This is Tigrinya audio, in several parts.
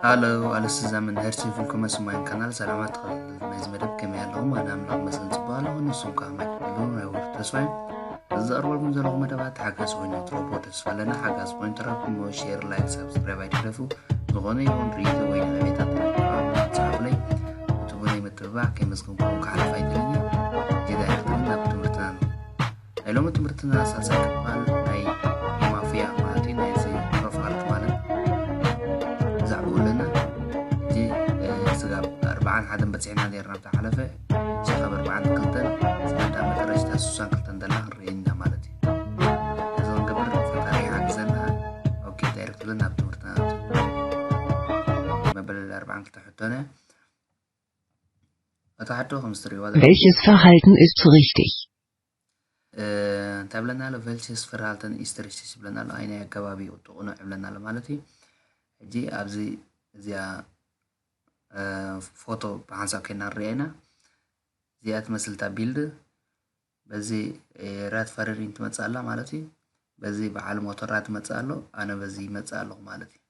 ሃሎ፣ ኣለስ ዛምን ሄርሲ ፉልኩመ ስማይን ካናል። ሰላማት ተኸታተልቲ ናይዚ መደብ፣ ከመይ ኣለኹም? ኣነ ኣምላኽ መስገን ጽቡቕ ኣለኹ፣ ንስኹም ከኣ ከመይ ትህልዉ ናይ ውርዲ ተስፋ እዩ። እዚ ዘቕርበልኩም ዘለኹ መደባት ሓጋዚ ኮይኑ ትረኽቦ ተስፋ ኣለና። ሓጋዚ ኮይኑ ትረኽቡ እሞ ሼር፣ ላይክ፣ ሳብስክራይብ ኣይትግደፉ። ዝኾነ ይኹን ርእይቶ ወይ ነቐፌታ ተረኽቡ ጻሓፉለይ። እቲ ብናይ ምትብባዕ ከይመስገንኩም ክሓልፍ ኣይደልን እየ። ጀዳ ይኽተልን ናብ ትምህርትና ንኹን። ናይ ሎሚ ትምህርትና ሳልሳይ ክፋል ናይ ማፍያ ማለት እዩ፣ ናይዚ ፕሮፋይል ማለት ብዛዕባኡ ኣለና። ሕጂ፣ እ፣ ስጋብ ኣርባዓን ሓደን በጺሕና ነይርና ኣብቲ ሓለፈ። ሕጂ ካብ ኣርባዓን ክልተን ስጋብ መጨረሽታ ሱሳን ክልተን ደላ ክንርኢ ኢና ማለት እዩ። እዚ ክንገብር ፈጣሪ ይሓግዘና። ኦኬ፣ ዳይሬክት ብለን ናብ ትምህርትና ንኣቱ። መበል ኣርባዓን ክልተ ሕቶነ። እታ ሕቶ ከም ዝትርእይዋ ዘላ Welches Verhalten ist richtig? እ፣ እንታይ ብለና ኣሎ? Welches Verhalten ist richtig ብለና ኣሎ። ኣየናይ ኣገባብ እዩ እቲ ቅኑዕ ብለና ኣሎ ማለት እዩ። ሕጂ ኣብዚ እዚኣ፣ እ፣ ፎቶ ብሓንሳብ ኮይና ንሪኣ ኢና። እዚኣ ትመስል እታ ቢልድ። በዚ፣ እ፣ ራትፋረሪን ትመጽእ ኣላ ማለት እዩ። በዚ በዓል ሞተራ ትመጽእ ኣሎ። ኣነ በዚ ይመጽእ ኣለኹ ማለት እዩ።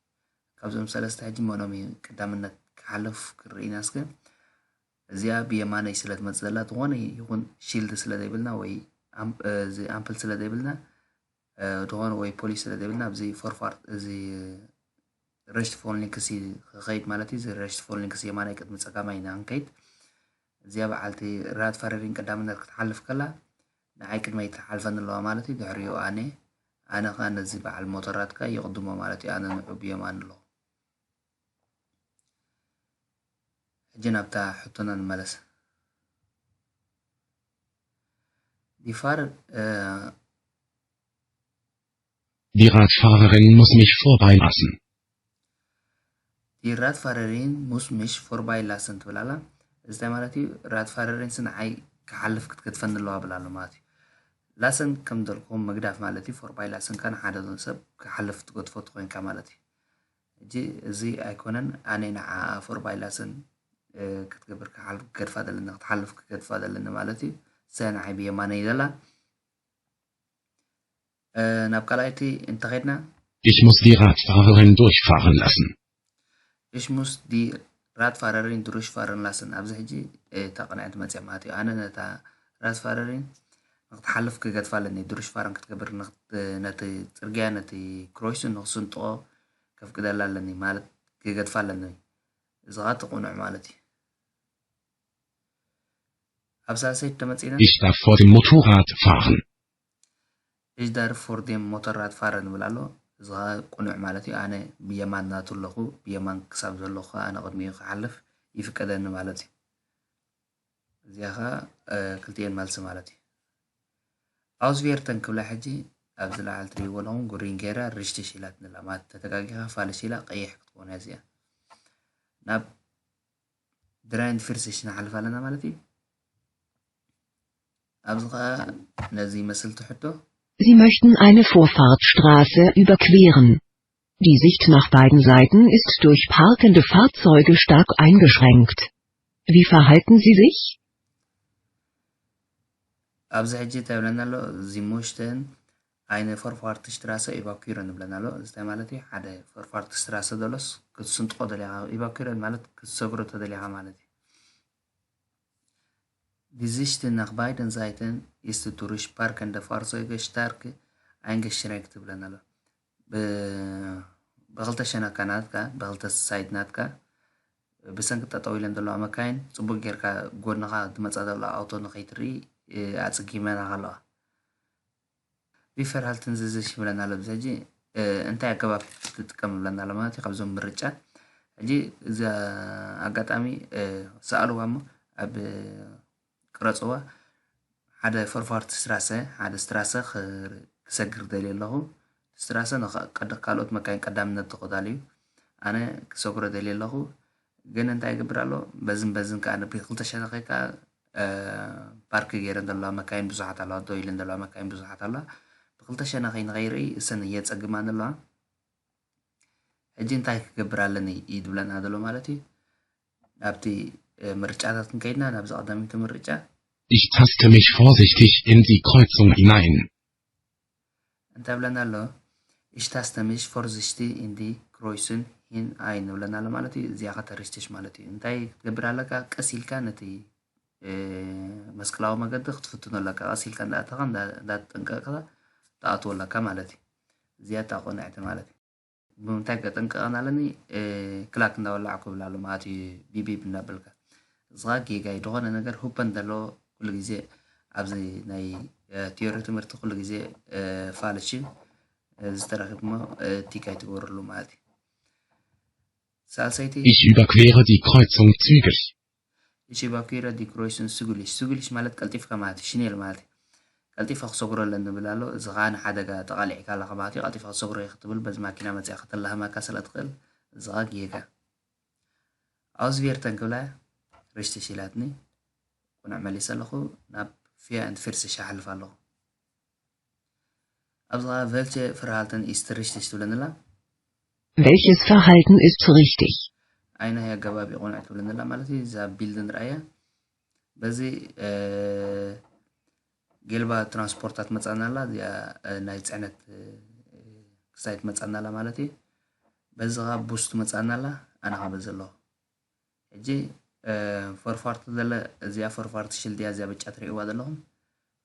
ካብዞም ሰለስተ ሕጂ መኖም እዩ ቀዳምነት ክሓልፍ ክርኢ ኢና እስከ። እዚኣ ብየማነይ ስለ ትመጽእ ዘላ፣ ዝኾነ ይኹን ሺልድ ስለ ዘይብልና ወይ ኣም-፣ እ፣ እዚ ኣምፕል ስለ ዘይብልና፣ እ፣ ዝኾነ ወይ ፖሊስ ስለ ዘይብልና፣ ኣብዚ ፎርፋርት፣ እዚ ረሽት ፎን ሊንክሲ ክኸይድ ማለት እዩ። እዚ ረሽት ፎን ሊንክሲ የማናይ ቅድሚ ጸጋማይ ኢና ክንከይድ። እዚኣ በዓልቲ ራትፋረሪን ቀዳምነት ክትሓልፍ ከላ፣ ንዓይ ቅድመይ ትሓልፈኒ ኣለዋ ማለት እዩ። ድሕሪኡ ኣነ፣ ኣነ ኸኣ ነዚ በዓል ሞተራትካ ይቕድሞ ማለት እዩ። ኣነ ንዑ ብየማን ኣለኹ። ሕጂ ናብታ ሕቶና ንመለስ። ዲፋር፣ እ፣ Die Radfahrerin muss mich vorbeilassen. Die Radfahrerin muss mich vorbeilassen ትብል ኣላ። እዚ እንታይ ማለት እዩ? ራትፋረሪንስ ንዓይ ክሓልፍ ክትገድፈኒ ኣለዋ ብላ ኣሎ ማለት እዩ። ላሰን ከም ዘልኩም ምግዳፍ ማለት እዩ። ፎርባይላሰን ከኣ ንሓደ ሰብ ክሓልፍ ትገድፎ ተኾይንካ ማለት እዩ። ሕጂ እዚ ኣይኮነን፣ ኣነ ንዓ ፎርባይላሰን፣ እ፣ ክትገብር ክሓልፍ ክገድፋ ዘለኒ፣ ክትሓልፍ ክገድፋ ዘለኒ ማለት እዩ። እሰ ንዓይ ብየማነይ ዘላ። እ፣ ናብ ካልኣይቲ እንተኸድና፣ Ich muss die Radfahrerin durchfahren lassen. Ich muss die Radfahrerin durchfahren lassen። ኣብዚ ሕጂ፣ እ፣ እታ ቅንዕቲ መጽያ ማለት እዩ። ኣነ ነታ ራትፋረሪን ንክትሓልፍ ክገድፋ ኣለኒ፣ ድሩሽፋረን ክትገብር ንክት-፣ ነቲ ጽርግያ፣ ነቲ ክሮይስን ንክስንጥቆ ከፍቅደላ ኣለኒ፣ ማለት ክገድፋ ኣለኒ። እዚ ኸኣ እቲ ቅኑዕ ማለት እዩ። ኣብ ሳልሰይቲ ተመጺና። Ich darf vor dem Motorrad fahren. Ich darf vor dem Motorrad fahren ንብል ኣሎ። እዚ ኸኣ ቅኑዕ ማለት እዩ። ኣነ ብየማን ናቱ ኣለኹ፣ ብየማን ክሳብ ዘለኹ ኸኣ ኣነ ቅድሚኡ ክሓልፍ ይፍቀደኒ ማለት እዩ። እዚኣ ኸኣ፣ እ፣ ክልቲኤን መልሲ ማለት እዩ። ኣውስቬርተን ክብላ ሕጂ ኣብዚ ላዕሊ ትርእይዎ ኣለኹም፣ ግሪን ገይራ ሪሽትሽ ኢላትኒ ኣላ ማለት ተተጋጊኻ ፋልሽ ኢላ ቀይሕ ክትኮን እያ እዚኣ። ናብ ድራይንድ ፊርሲሽ ንሓልፍ ኣለና ማለት እዩ። ኣብዚ ኸኣ ነዚ ይመስል እቲ ሕቶ። Sie möchten eine Vorfahrtsstraße überqueren. Die Sicht nach beiden Seiten ist durch parkende Fahrzeuge stark eingeschränkt. Wie verhalten Sie sich? ኣብዚ ሕጂ እንታይ ይብለና ኣሎ? ዚ ሙሽተን ኣይነ ፎርፋርት ሽትራሰ ኢቫኩረን ይብለና ኣሎ። እዚ እንታይ ማለት እዩ? ሓደ ፎርፋርት ሽትራሰ ዘሎስ ክትስንጥቆ ደሊኻ፣ ኢቫኩረን ማለት ክትሰግሮ ተደሊኻ ማለት እዩ። Die Sicht nach beiden Seiten ist durch parkende Fahrzeuge stark eingeschränkt ትብለና ኣሎ። ብ-፣ ብኽልተ ሸነካ ናትካ፣ ብኽልተ ሳይድ ናትካ፣ ብሰንኪ ጠጠው ኢለን ዘለዋ መካይን ጽቡቅ ጌርካ ጎንኻ ዝመጻ ዘለዋ ኣውቶ ንኸይትርኢ፣ እ፣ ኣጽጊመናኻ ኣለዋ። Wie verhalten Sie sich ይብለና ኣሎ። ኣብዚ ሕጂ፣ እ፣ እንታይ ኣገባብ ትጥቀም ይብለና ኣሎ ማለት እዩ። ካብዞም ምርጫ ሕጂ እዚ ኣጋጣሚ፣ እ፣ ሰኣልዋ እሞ ኣብ ቅረጽዋ። ሓደ ፎርፋርት ስትራሰ፣ ሓደ ስትራሰ ኽ-፣ ክሰግር ደልየ ኣለኹ። ስትራሰ ንኸ-፣ ቀድ-፣ ካልኦት መካይን ቀዳምነት ተቐዳልዩ። ኣነ ክሰግሮ ደልየ ኣለኹ። ግን እንታይ ይገብር ኣሎ? በዝን በዝን ከኣ ብክልተ ሸነኸይ ከኣ፣ እ፣ ፓርክ ገይረን ዘለዋ መካይን ብዙሓት ኣለዋ፣ ደው ኢለን ዘለዋ መካይን ብዙሓት ኣለዋ። ብክልተ ሸነኸይ ንኸይርኢ እሰን እየጸግማን ኣለዋ። ሕጂ እንታይ ክገብር ኣለኒ እዩ ዝብለና ዘሎ ማለት እዩ። ናብቲ፣ እ፣ ምርጫታት ክንከይድና፣ ናብዚ ቀዳመይቲ ምርጫ። Ich taste mich vorsichtig in die Kreuzung hinein. እንታይ ብለና ኣሎ? Ich taste mich vorsichtig in die Kreuzung ኣይን ንብለና ኣሎ ማለት እዩ። እዚኣ ኸዓ ተሪሽትሽ ማለት እዩ። እንታይ ክትገብር ኣለካ? ቀስ ኢልካ ነቲ፣ እ፣ መስቀላዊ መገዲ ክትፍትኖ ኣለካ። ቀስ ኢልካ እንዳኣተኻ፣ እንዳ-፣ እንዳተጠንቀቕካ ትኣትዎ ኣለካ ማለት እዩ። እዚኣ እታ ቅንዕቲ ማለት እዩ። ብምንታይ ከጠንቅቐና ኣለኒ? እ፣ ክላክ እንዳወላዕኩ ይብል ኣሎ ማለት እዩ፣ ቢቢብ እንዳበልካ። እዚ ኸዓ ጌጋ እዩ። ዝኾነ ነገር ሁፐን ዘለዎ ኩሉ ግዜ ኣብዚ ናይ፣ እ፣ ቲዮሪ ትምህርቲ ኩሉ ግዜ፣ እ፣ ፋልሽ እዩ። እዚ ተረኺብኩሞ፣ እ፣ ቲክ ኣይትገብርሉ ማለት እዩ። ሳልሰይቲ Ich überquere die Kreuzung zügig. Ich überquere die Kreuzung zügig። Zügig ማለት ቀልጢፍካ ማለት እዩ፣ ሽኔል ማለት እዩ። ቀልጢፈ ክሰግሮ ኣለኒ ይብል ኣሎ። እዚ ኸዓ ንሓደጋ ተቓሊዕካ ኣለኻ ማለት እዩ። ቀልጢፈ ክሰግሮ እየ ክትብል በዚ ማኪና መፂኣ ከተላህመካ ስለ ትኽእል፣ እዚ ኸዓ ጌጋ። Auswerten ክብላ ሪሽትሽ ኢላትኒ፣ ቅኑዕ መሊሰ ኣለኹ። ናብ ፊያ ኤንድ ፊርሲሽ ይሓልፍ ኣለኹ። ኣብዚ ኸዓ ቨልቸ ፍርሃልተን ኢስት ሪሽትሽ ትብለኒ ኣላ። Welches Verhalten ist richtig? ኣይናይ ኣገባብ እዩ ቅኑዕ ትብለኒ ኣላ ማለት እዩ። እዛ ቢልድ ንርኣያ። በዚ፣ እ፣ ጌልባ ትራንስፖርታ ትመጻና ኣላ። እዚኣ፣ እ፣ ናይ ጽዕነት፣ እ፣ ክሳይ ትመጻና ኣላ ማለት እዩ። በዚ ኸዓ ቡስ ትመጻና ኣላ። ኣነ ኸዓ በዚ ኣለኹ። ሕጂ፣ እ፣ ፎርፋርት ዘለ፣ እዚኣ ፎርፋርት ሽልድ እያ፣ እዚኣ ብጫ ትርእይዋ ዘለኹም።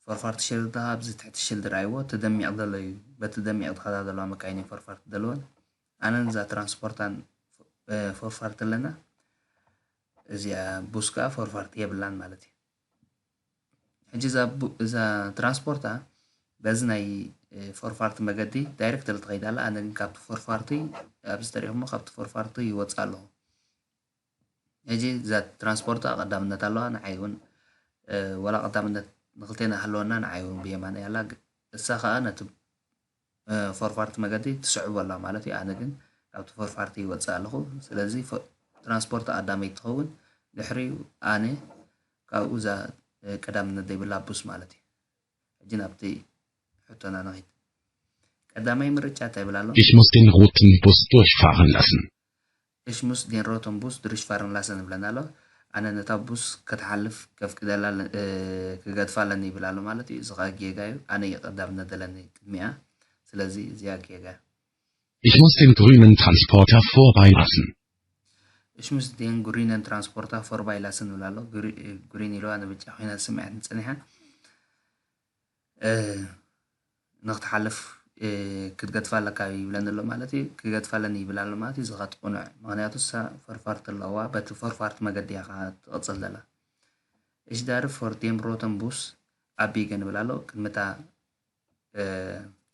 ፎርፋርት ሽልድ ኸዓ ኣብዚ ትሕቲ ሽልድ ረኣይዎ፣ እቲ ደሚቕ ዘሎ እዩ። በቲ ደሚቕ ዝኸዳ ዘለዋ መካይን እዩ ፎርፋርት ዘለወን። ኣነን እዛ ትራንስፖርታን፣ እ፣ ፎርፋርት ኣለና። እዚኣ ቡስ ከኣ ፎርፋርት የብላን ማለት እዩ። ሕጂ እዛ ቡ-፣ እዛ ትራንስፖርታ በዚ ናይ፣ እ፣ ፎርፋርት መገዲ ዳይሬክት ትኸይድ ኣላ። ኣነ ግን ካብቲ ፎርፋርቲ፣ ኣብዚ ተሪእኹሞ፣ ካብቲ ፎርፋርቲ ይወጽእ ኣለኹ። ሕጂ እዛ ትራንስፖርታ ቀዳምነት ኣለዋ፣ ንዓይ እውን፣ እ፣ ዋላ ቀዳምነት ንክልቴና ሃለወና፣ ንዓይ እውን ብየማነይ ኣላ። ግ-፣ እሳ ከኣ ነቲ፣ እ፣ ፎርፋርቲ መገዲ ትስዕቦ ኣላ ማለት እዩ። ኣነ ግን ካብቲ ፎርፋርቲ ይወጽእ ኣለኹ። ስለዚ ፎ-፣ ትራንስፖርታ ቀዳመይቲ ትኸውን፣ ድሕሪኡ ኣነ፣ ካብኡ እዛ፣ እ፣ ቀዳምነት ዘይብላ ቡስ ማለት እዩ። ሕጂ ናብቲ ሕቶና ንኺድ። ቀዳማይ ምርጫ እንታይ ይብል ኣሎ? Ich muss den roten Bus durchfahren lassen. Ich muss den roten Bus durchfahren lassen ይብለና ኣሎ። ኣነ ነታ ቡስ ክትሓልፍ ከፍቅደላ ኣለ-፣ እ፣ ክገድፋ ኣለኒ ይብል ኣሎ ማለት እዩ። እዚ ኸኣ ጌጋ እዩ። ኣነ እየ ቀዳምነት ዘለኒ ቅድሚኣ። ስለዚ እዚኣ ጌጋ እያ። Ich muss den grünen Transporter vorbeilassen. Ich muss den grünen Transporter vorbeilassen ይብል ኣሎ። ግሪ-፣ ግሪን ኢልዋ ንብጫ ኮይና ዝስምዐትኒ ጸኒሓ። እ፣ ንክትሓልፍ፣ እ፣ ክትገድፋ ኣለካ ይብለኒ ኣሎ ማለት እዩ። ክገድፋ ኣለኒ ይብል ኣሎ ማለት እዩ። እዚ ኸኣ እቲ ቅኑዕ። ምኽንያቱ እሳ ፎርፋርት ኣለዋ። በቲ ፎርፋርት መገዲ እያ ኸዓ ትቕጽል ዘላ። Ich darf vor dem roten Bus abbiegen ይብል ኣሎ። ቅድሚ እታ፣ እ፣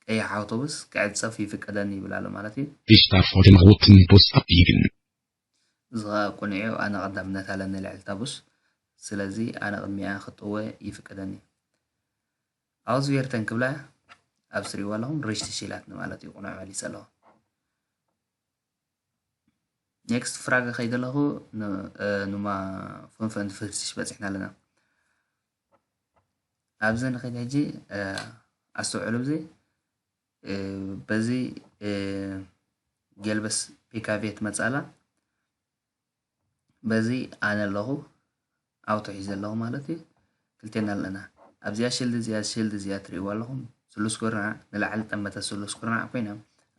ቀያሕ ኣውቶቡስ ክዕጸፍ ይፍቀደኒ ይብል ኣሎ ማለት እዩ። Ich darf vor dem roten Bus abbiegen. እዚ ኸኣ ቅኑዕ እዩ። ኣነ ቀዳምነት ኣለኒ ልዕሊ እታ ቡስ። ስለዚ ኣነ ቅድሚኣ ክጥወ ይፍቀደኒ። Auswerten ክብላ ኣብ ስሪዋ ኣለኹም ሪሽትሽ ኢላትኒ ማለት እዩ። ቅኑዕ መሊሰ ኣለኹ። ኔክስት ፍራገ ከይደ ኣለኹ ን-፣ እ፣ ኑማ ፎንፈን ፍርስሽ በጺሕና ኣለና። ኣብዚ ንኸይድ ሕጂ፣ እ፣ ኣስተውዕሉ። እዚ፣ እ፣ በዚ፣ እ፣ ጌልበስ ፒካቬ ትመጽእ ኣላ። በዚ ኣነ ኣለኹ፣ ኣውቶ ሒዘ ኣለኹ ማለት እዩ። ክልቴና ኣለና። ኣብዚኣ ሽልድ እዚኣ፣ ሽልድ እዚኣ ትርእይዋ ኣለኹም። ስሉስ ኩርናዕ ንላዕሊ ጠመተ ስሉስ ኩርናዕ ኮይና፣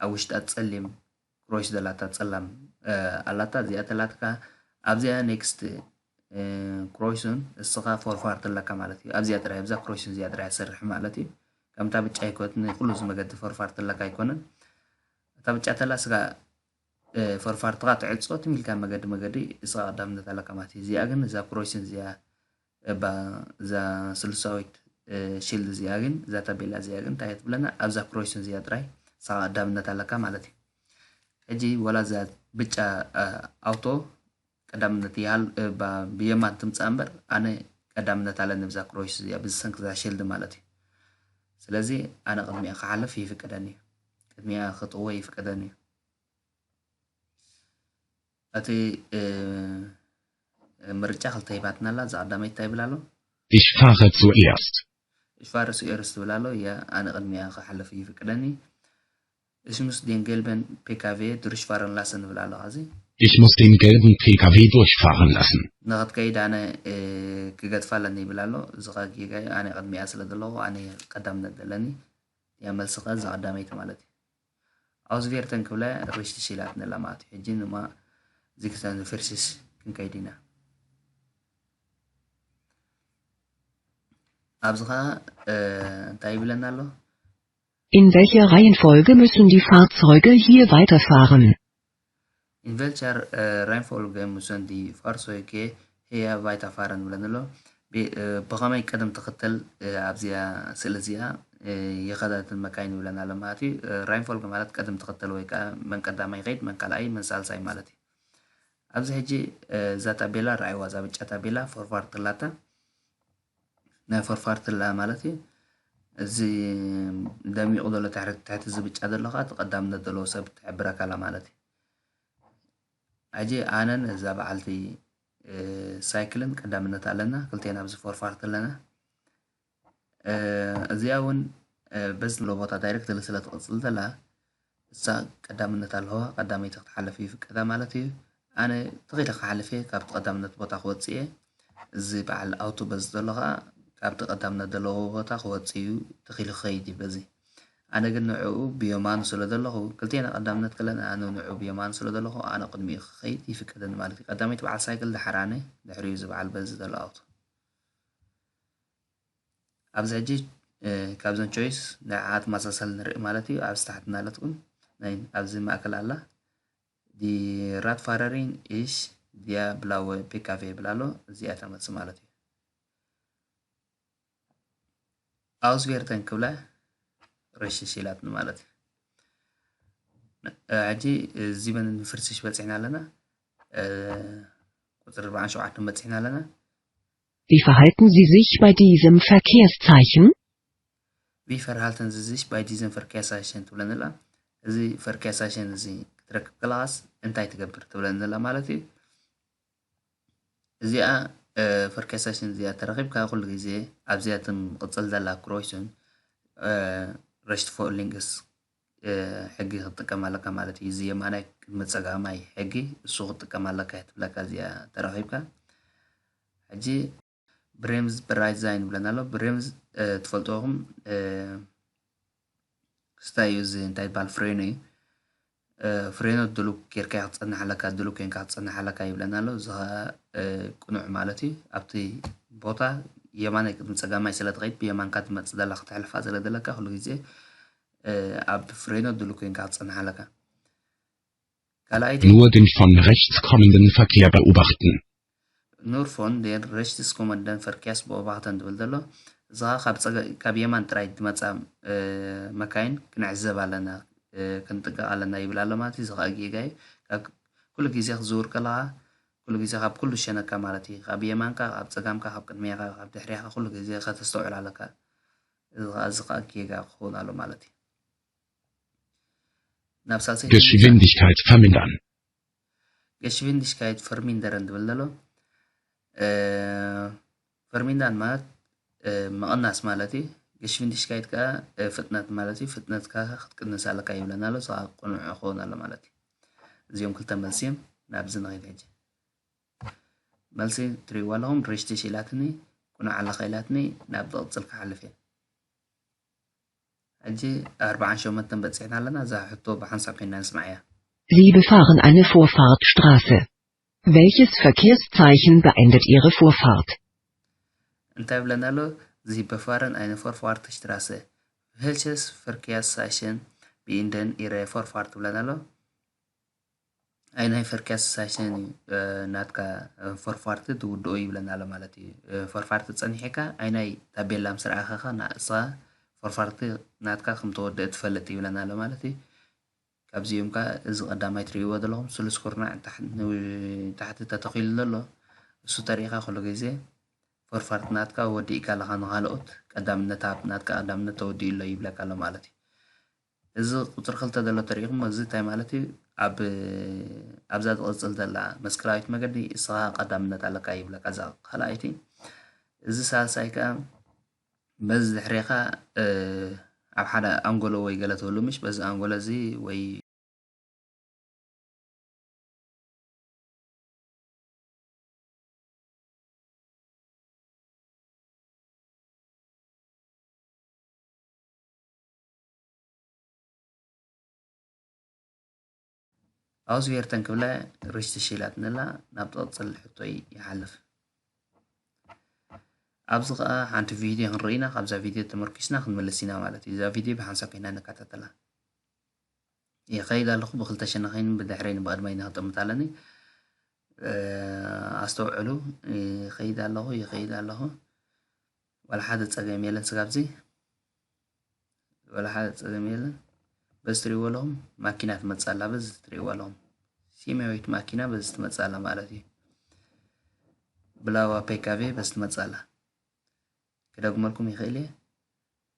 ኣብ ውሽጣ ጸሊም ክሮይስ ዘላታ ጸላም፣ እ፣ ኣላታ። እዚኣ ተላትካ ኣብዚኣ ኔክስት፣ እ፣ ክሮይሱን እስኻ ፎርፋርት ኣለካ ማለት እዩ። ኣብዚኣ ጥራይ፣ ኣብዛ ክሮይሱን እዚኣ ጥራይ ኣሰርሕ ማለት እዩ። ከምታ ብጫ ኣይኮትን፣ ኩሉ እዚ መገዲ ፎርፋርት ኣለካ ኣይኮነን። እታ ብጫ ተላ ስጋ፣ እ፣ ፎርፋርትኻ ትዕጾ፣ ትም ኢልካ መገዲ መገዲ እስኻ ቀዳምነት ኣለካ ማለት እዩ። እዚኣ ግን እዛ ክሮይስን እዚኣ፣ እባ እዛ ስሉሳዊት፣ እ፣ ሽልድ እዚኣ ግን፣ እዛ ታቤላ እዚኣ ግን እንታይ እያ ትብለና? ኣብዛ ክሮይስን እዚኣ ጥራይ ንስኻ ቀዳምነት ኣለካ ማለት እዩ። ሕጂ ወላ እዛ ብጫ፣ እ፣ ኣውቶ ቀዳምነት ይሃል፣ እባ ብየማን ትምጻእ እምበር፣ ኣነ ቀዳምነት ኣለኒ ብዛ ክሮይስ እዚኣ፣ ብዝሰንኪ እዛ ሽልድ ማለት እዩ። ስለዚ ኣነ ቅድሚኣ ክሓልፍ ይፍቀደኒ እዩ። ቅድሚኣ ክጥወ ይፍቀደኒ እዩ። እቲ፣ እ፣ ምርጫ ክልተ ሂባትና ኣላ። እዛ ቀዳመይቲ እንታይ ይብል ኣሎ? Ich fahre zuerst. Ich fahre zuerst ትብል ኣሎ። እያ፣ ኣነ ቅድሚኣ ክሓልፍ ይፍቀደኒ። Ich muss den gelben ፒ ካቭ durchfahren lassen ይብል ኣሎ። እዚ Ich muss den gelben ፒ ካቭ durchfahren lassen. ንኽትከይድ ኣነ፣ እ፣ ክገድፋ ኣለኒ ይብል ኣሎ። እዚ ኸ ጌጋ እዩ። ኣነ ቅድሚኣ ስለ ዘለኹ ኣነ ቀዳምነት ዘለኒ። እያ መልሲ ኸ እዛ ቀዳመይቲ ማለት እዩ። auswerten ክብላ ሬሽቲ ሽላት ንላ ማለት እዩ። ሕጂ ንማ ዚክሳን ፍርስስ ክንከይድ ኢና። ኣብዚ ኸዓ እንታይ ይብለና ኣሎ? In welcher Reihenfolge müssen die Fahrzeuge hier weiterfahren? In welcher Reihenfolge müssen die Fahrzeuge hier weiterfahren ይብለና ኣሎ። ብኸመይ ቅደም ተኸተል ኣብዚኣ ስእሊ እዚኣ ይኸዳትን መካይን ይብለና ኣሎ ማለት እዩ። ራይንፎልግ ማለት ቅደም ተኸተል ወይ ከዓ መን ቀዳማይ ይኸይድ፣ መን ካልኣይ፣ መን ሳልሳይ ማለት እዩ። ኣብዚ ሕጂ እዛ ታቤላ ረኣይዋ፣ እዛ ብጫ ታቤላ ፎርፋርት ትላታ ናይ ፎርፋርት ትላ ማለት እዩ። እዚ ደሚቑ ዘሎ ትሕቲ እዚ ብጫ ዘሎ ከዓ እቲ ቀዳምነት ዘለዎ ሰብ ትሕብረካ ኣላ ማለት እዩ። ሕጂ ኣነን እዛ በዓልቲ ሳይክልን ቀዳምነት ኣለና፣ ክልቴና ኣብዚ ፎርፋርት ኣለና። እዚኣ እውን በዚ ዘሎ ቦታ ዳይሬክት ስለ ትቕፅል ዘላ እሳ ቀዳምነት ኣለዋ፣ ቀዳመይቲ ክትሓልፍ ይፍቀዳ ማለት እዩ። ኣነ ተኺለ ክሓልፍ እየ፣ ካብቲ ቀዳምነት ቦታ ክወፅእ እየ። እዚ በዓል ኣውቶበስ ዘሎ ከዓ ካብቲ ቀዳምነት ዘለዎ ቦታ ክወፅእ እዩ፣ ተኺሉ ክኸይድ እዩ በዚ። ኣነ ግን ንዕኡ ብየማኑ ስለ ዘለኹ፣ ክልቴና ቀዳምነት ከለና ኣነ ንዕኡ ብየማኑ ስለ ዘለኹ ኣነ ቅድሚኡ ክኸይድ ይፍቀደኒ ማለት እዩ። ቀዳመይቲ በዓል ሳይክል፣ ድሓር ኣነ፣ ድሕሪኡ እዚ በዓል በዚ ዘሎ ኣውቶ። ኣብዚ ሕጂ ካብዘን ቾይስ ንዓኣ ትመሳሰል ንርኢ ማለት እዩ። ኣብዚ ታሕቲ እናለትኩም ናይ ኣብዚ ማእከል ኣላ። Die Radfahrerin ist die blaue P K W ይብል ኣሎ። እዚኣ ተመጽእ ማለት እዩ። Auswerten ክብላ ሬሽሽ ኢላትኒ ማለት እዩ። ሕጂ እዚ በን ንፍርስሽ በጺሕና ኣለና። ቁጽሪ ኣርባዓን ሸውዓተን በጺሕና ኣለና። Wie verhalten Sie sich bei diesem Verkehrszeichen? Wie verhalten Sie sich bei diesem Verkehrszeichen ትብለኒ ኣላ። እዚ ፈርኬሳሽን እዚ ክትረክብ ከለኻስ እንታይ ትገብር ትብለኒ ኣላ ማለት እዩ። እዚኣ ፈርኬሳሽን እዚኣ ተረኺብካ ኩሉ ግዜ ኣብዚኣ ትም ቅጽል ዘላ ክሮይስን ረሽትፎ ሊንክስ ሕጊ ክትጥቀም ኣለካ ማለት እዩ። እዚ የማናይ ቅድሚ ጸጋማይ ሕጊ እሱ ክትጥቀም ኣለካ እያ ትብለካ እዚኣ ተረኺብካ። ሕጂ ብሬምዝ ብራይት ዛይን ይብለና ኣሎ። ብሬምዝ ትፈልጥዎ ኢኹም ክስታይ እዩ። እዚ እንታይ ይበሃል? ፍሬኖ እዩ። ፍሬኖ ድሉክ ጌርካ ክትጸንሕ ኣለካ፣ ድሉክ ኮይንካ ክትጸንሕ ኣለካ ይብለና ኣሎ። እዚ ኸኣ ቅኑዕ ማለት እዩ። ኣብቲ ቦታ የማናይ ቅድሚ ጸጋማይ ስለ ትኸይድ ብየማንካ ትመጽእ ዘላ ከተሕልፋ ስለ ዘለካ ኩሉ ግዜ ኣብ ፍሬኖ ድሉክ ኮይንካ ክትጸንሕ ኣለካ። ካልኣይቲ Nur den von rechts kommenden Verkehr beobachten. Nur von rechts kommenden Verkehrs beobachten ትብል ዘሎ። እዚ ኸኣ ካብ ጸጋ-፣ ካብ የማን ጥራይ ዝመጻ መካይን ክንዕዘብ ኣለና፣ ክንጥንቀቕ ኣለና ይብል ኣሎ ማለት እዩ። እዚ ኸኣ ጌጋ እዩ። ካብ ኩሉ ግዜ ክትዝውር ከለኻ ኩሉ ግዜ ካብ ኩሉ ሸነካ ማለት እዩ። ካብ የማንካ፣ ካብ ጸጋምካ፣ ካብ ቅድሜኻ፣ ካብ ድሕሬኻ ኩሉ ግዜ ከተስተውዕል ኣለካ። እዚ ኸኣ፣ እዚ ኸኣ ጌጋ ክኸውን ኣሎ ማለት እዩ። ናብ ሳልሰይቲ Geschwindigkeit vermindern. Geschwindigkeit vermindern ትብል ዘሎ። Vermindern ማለት ምቕናስ ማለት እዩ። Geschwindigkeit ከኣ ፍጥነት ማለት እዩ። ፍጥነትካ ክትቅንስ ኣለካ ይብለና ኣሎ። እዚ ኸኣ ቅኑዕ ክኸውን ኣሎ ማለት እዩ። እዚኦም ክልተ መልሲ እዮም። ናብዚ ንኸይድ ሕጂ። መልሲ ትርእይዋ ኣለኹም። ሪሽትሽ ኢላትኒ፣ ቅኑዕ ኣለኻ ኢላትኒ፣ ናብ ዝቕጽል ክሓልፍ እየ። ሕጂ ኣርባዓን ሸሞንተን በጺሕና ኣለና። እዛ ሕቶ ብሓንሳብ ኮይና ንስምዓያ። Sie befahren eine Vorfahrtstraße. Welches Verkehrszeichen beendet Ihre Vorfahrt? እንታይ ይብለና ኣሎ? Sie befahren eine Vorfahrtstraße. Welches Verkehrszeichen beenden Ihre Vorfahrt ትብለና ኣሎ። ኣይናይ ፈርኪያስ ሳሽን እዩ ናትካ ፎርፋርት ትውድኦ ይብለና ኣሎ ማለት እዩ። ፎርፋርት ጸኒሕካ ኣይናይ ታቤላ ምስ ረኣኻ ንስኻ ፎርፋርት ናትካ ከም ተወደአ ትፈልጥ ይብለና ኣሎ ማለት እዩ። ካብዚኦም ከኣ እዚ ቀዳማይ ትርእይዎ ዘለኹም ስሉስ ኩርናዕ ንታሕቲ ተተኺሉ ዘሎ እሱ ተሪእኻ ኩሉ ግዜ ፎርፋርት ናትካ ወዲእካ ኣለኻ፣ ንኻልኦት ቀዳምነት ሃብ፣ ናትካ ቀዳምነት ተወዲኡ ኣሎ ይብለካ ኣሎ ማለት እዩ። እዚ ቁጽሪ ክልተ ዘሎ ተሪኢኹሞ፣ እዚ እንታይ ማለት እዩ? ኣብ ኣብዛ ትቕጽል ዘላ መስቀላዊት መገዲ እስኻ ቀዳምነት ኣለካ ይብለካ፣ እዛ ካልኣይቲ። እዚ ሳልሳይ ከኣ በዚ ድሕሬኻ ኣብ ሓደ ኣንጎሎ ወይ ገለ ትህሉ፣ ምሽ በዚ ኣንጎሎ እዚ ወይ ኣውስቬርተን ክብላ ርሽቲ ሽላት ንላ ናብ ትቕጽል ሕቶይ ይሓልፍ። ኣብዚ ኸኣ ሓንቲ ቪድዮ ክንርኢ ኢና። ካብዛ ቪድዮ ተመርኪስና ክንመልስ ኢና ማለት እዩ። እዛ ቪድዮ ብሓንሳብ ኮይና ንከታተላ። ይኸይድ ኣለኹ፣ ብኽልተ ሸነኸይን ብድሕረይን ብቕድመይን ክጥምት ኣለኒ። ኣስተውዕሉ፣ ይኸይድ ኣለኹ፣ ይኸይድ ኣለኹ። ዋላ ሓደ ጸገም የለን ስጋብዚ። ዋላ ሓደ ጸገም የለን። በዚ ትርእይዎ ኣለኹም ማኪና ትመጽእ ኣላ፣ በዚ ትርእይዎ ኣለኹም። ሰማያዊት ማኪና በዚ ትመጽእ ኣላ ማለት እዩ። ብላዋ ፔካቬ በዚ ትመጽእ ኣላ። ክደግመልኩም ይኽእል እየ።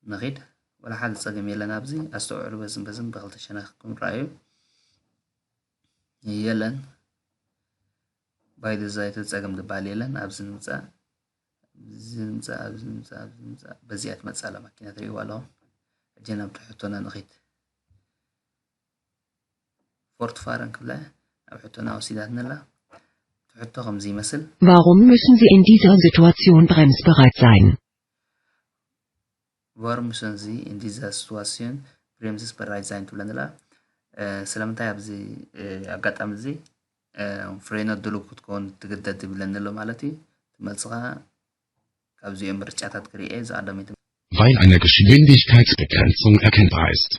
ንኺድ። ዋላ ሓደ ጸገም የለን ኣብዚ። ኣስተውዕሉ፣ በዝን በዝን ብኽልተ ሸነኽኩም ረኣዩ። የለን። ባይ ዲዛይን ጸገም ዝበሃል የለን። ኣብዚ ንምጻእ፣ ኣብዚ ንምጻእ፣ ኣብዚ ንምጻእ፣ ኣብዚ ንምጻእ። በዚኣ ትመጽእ ኣላ ማኪና ትርእይዋ ኣለኹም። ሕጂ ናብ ትሕቶና ንኺድ። ፎርትፋረን ክብላ ኣብ ሕቶና ወሲዳትኒ ኣላ። እቲ ሕቶ ከምዚ ይመስል። Warum müssen Sie in dieser Situation bremsbereit sein? Warum müssen Sie in dieser Situation bremsbereit sein ትብለኒ ኣላ። እ፣ ስለምንታይ ኣብዚ፣ እ፣ ኣጋጣሚ እዚ፣ እ፣ ፍሬኖ ድሉው ክትከውን ትግደድ ይብለኒ ኣሎ ማለት እዩ። እቲ መልሲ ኸኣ ካብዚኦም ምርጫታት ክርኢ እየ። ዝቐዳመይቲ Weil eine Geschwindigkeitsbegrenzung erkennbar ist.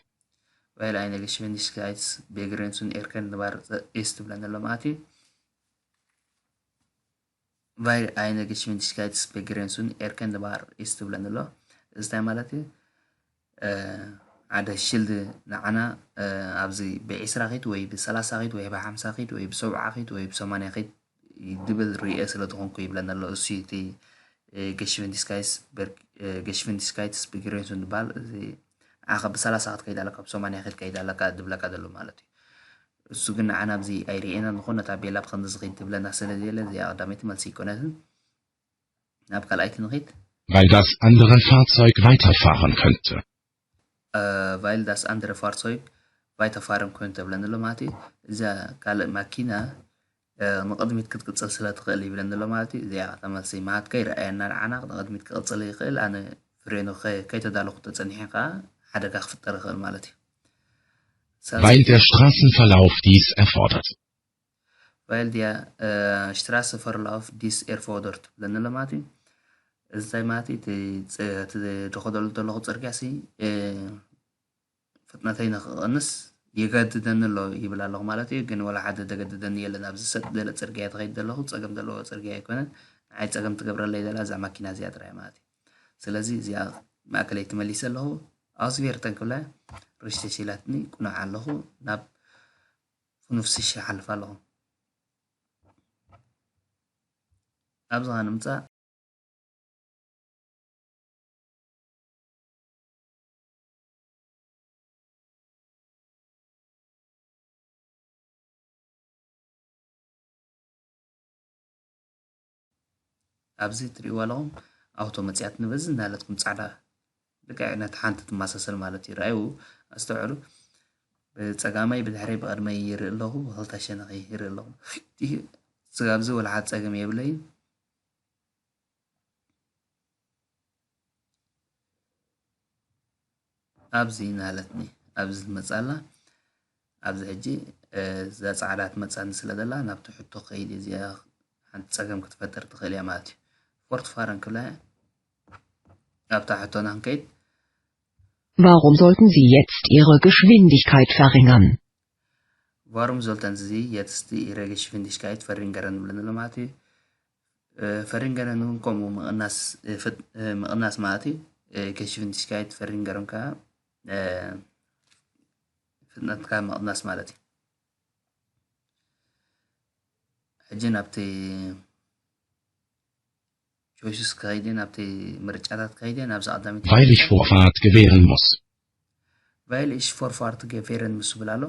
Weil eine Geschwindigkeitsbegrenzung erkennbar ist ትብለኒ ኣሎ ማለት እዩ። Weil eine Geschwindigkeitsbegrenzung erkennbar ist ትብለኒ ኣሎ። እዚ እንታይ ማለት እዩ? እ፣ ሓደ ሽልድ ንዓና፣ እ፣ ኣብዚ ብዒስራ ኺድ ወይ ብሰላሳ ኺድ ወይ ብሓምሳ ኺድ ወይ ብሰብዓ ኺድ ወይ ብሰማንያ ኺድ ድብል ርእየ ስለ ዝኾንኩ ይብለኒ ኣሎ። እሱ እቲ፣ እ፣ Geschwindigkeits-, በር-፣ እ፣ Geschwindigkeitsbegrenzung ዝበሃል፣ እዚ ንዓኻ ብሰላሳ ክትከይድ ኣለካ፣ ብሰማንያ ክትከይድ ኣለካ ድብለካ ዘሎ ማለት እዩ። እሱ ግን ንዓና ኣብዚ ኣይርእየናን፣ ዝኾነ ታቤላ ብኸምዚ ዝኸይድ ትብለና ስለ ዘየለ፣ እዚኣ ቀዳመይቲ መልሲ ኣይኮነትን። ናብ ካልኣይቲ ንኺድ። Weil das andere Fahrzeug weiterfahren könnte. እ፣ Weil das andere Fahrzeug weiterfahren könnte ትብለኒ ኣሎ ማለት እዩ። እዛ ካልእ ማኪና፣ እ፣ ንቕድሚት ክትቅጽል ስለ ትኽእል ይብለኒ ኣሎ ማለት እዩ። እዚኣ ቀዳመይቲ መልሲ ማለት ከይረኣየና ንዓና ንቕድሚት ክቕጽል ይኽእል። ኣነ ፍሬኑ ከ-፣ ከይተዳለኹ ተጸኒሐ ከኣ ሓደጋ ክፍጠር ይኽእል ማለት እዩ። ሰለስተ Weil der Straßenverlauf dies erfordert. Weil der, እ፣ Straßenverlauf dies erfordert ትብለኒ ኣሎ ማለት እዩ። እዚ እንታይ ማለት እዩ? እቲ ጽ-፣ እቲ ዝኸደሉ ዘለኹ ጽርግያ ሲ፣ እ፣ ፍጥነተይ ንኽቕንስ የገድደኒ ኣሎ ይብል ኣለኹ ማለት እዩ። ግን ወላ ሓደ ዘገድደኒ የለን። ኣብዚ ሰጥ ዝበለ ጽርግያ እየ ዝኸይድ ዘለኹ፣ ጸገም ዘለዎ ጽርግያ ኣይኮነን። ንዓይ ጸገም ትገብረለይ ዘላ እዛ ማኪና እዚኣ ጥራይ ማለት እዩ። ስለዚ እዚኣ ማእከለይ ትመሊሰ ኣለኹ። ኣውስቬርተን ክብላ ርሽቲ ሽላትኒ ቁኑዕ ኣለኹ። ናብ ፍኑፍስሽ ይሓልፍ ኣለኹ። ኣብዚ ኸኣ ንምጻእ። ኣብዚ ትርእይዋ ኣለኹም ኣውቶ መጽያት ንበዚ እናለትኩም ጻዕዳ ልክዕ ነቲ ሓንቲ ትመሳሰል ማለት እዩ። ረኣዩ፣ ኣስተውዕሉ። ብጸጋማይ ብድሕረይ ብቐድመይ ይርኢ ኣለኹ፣ ብኽልተ ሸነኸይ ይርኢ ኣለኹ። እቲ ስጋብ እዚ ወላ ሓደ ጸገም የብለይን። ኣብዚ ናለትኒ፣ ኣብዚ ትመጽእ ኣላ። ኣብዚ ሕጂ፣ እ፣ እዛ ጻዕዳ ትመጽኣኒ ስለ ዘላ ናብቲ ሕቶ ከይድ እዚኣ ሓንቲ ጸገም ክትፈጥር ትኽእል እያ ማለት እዩ። ፎርትፋረን ክብላ እያ። ኣብታ ሕቶና ክንከይድ። Warum sollten Sie jetzt Ihre Geschwindigkeit verringern? Warum sollten Sie jetzt Ihre Geschwindigkeit verringern ይብለኒ ኣሎ ማለት እዩ። እ፣ verringern እውን ከምኡ ምቕናስ፣ እ፣ ፍጥ-፣ እ፣ ምቕናስ ማለት እዩ። እ፣ Geschwindigkeit verringern ከኣ፣ እ፣ ፍጥነትካ ምቕናስ ማለት እዩ። ሕጂ ናብቲ ቾይስስ ክኸይድ እየ፣ ናብቲ ምርጫታት ክኸይድ እየ፣ ናብዛ ቀዳመይቲ Weil ich Vorfahrt gewähren muss. Weil ich Vorfahrt gewähren muss ይብል ኣሎ።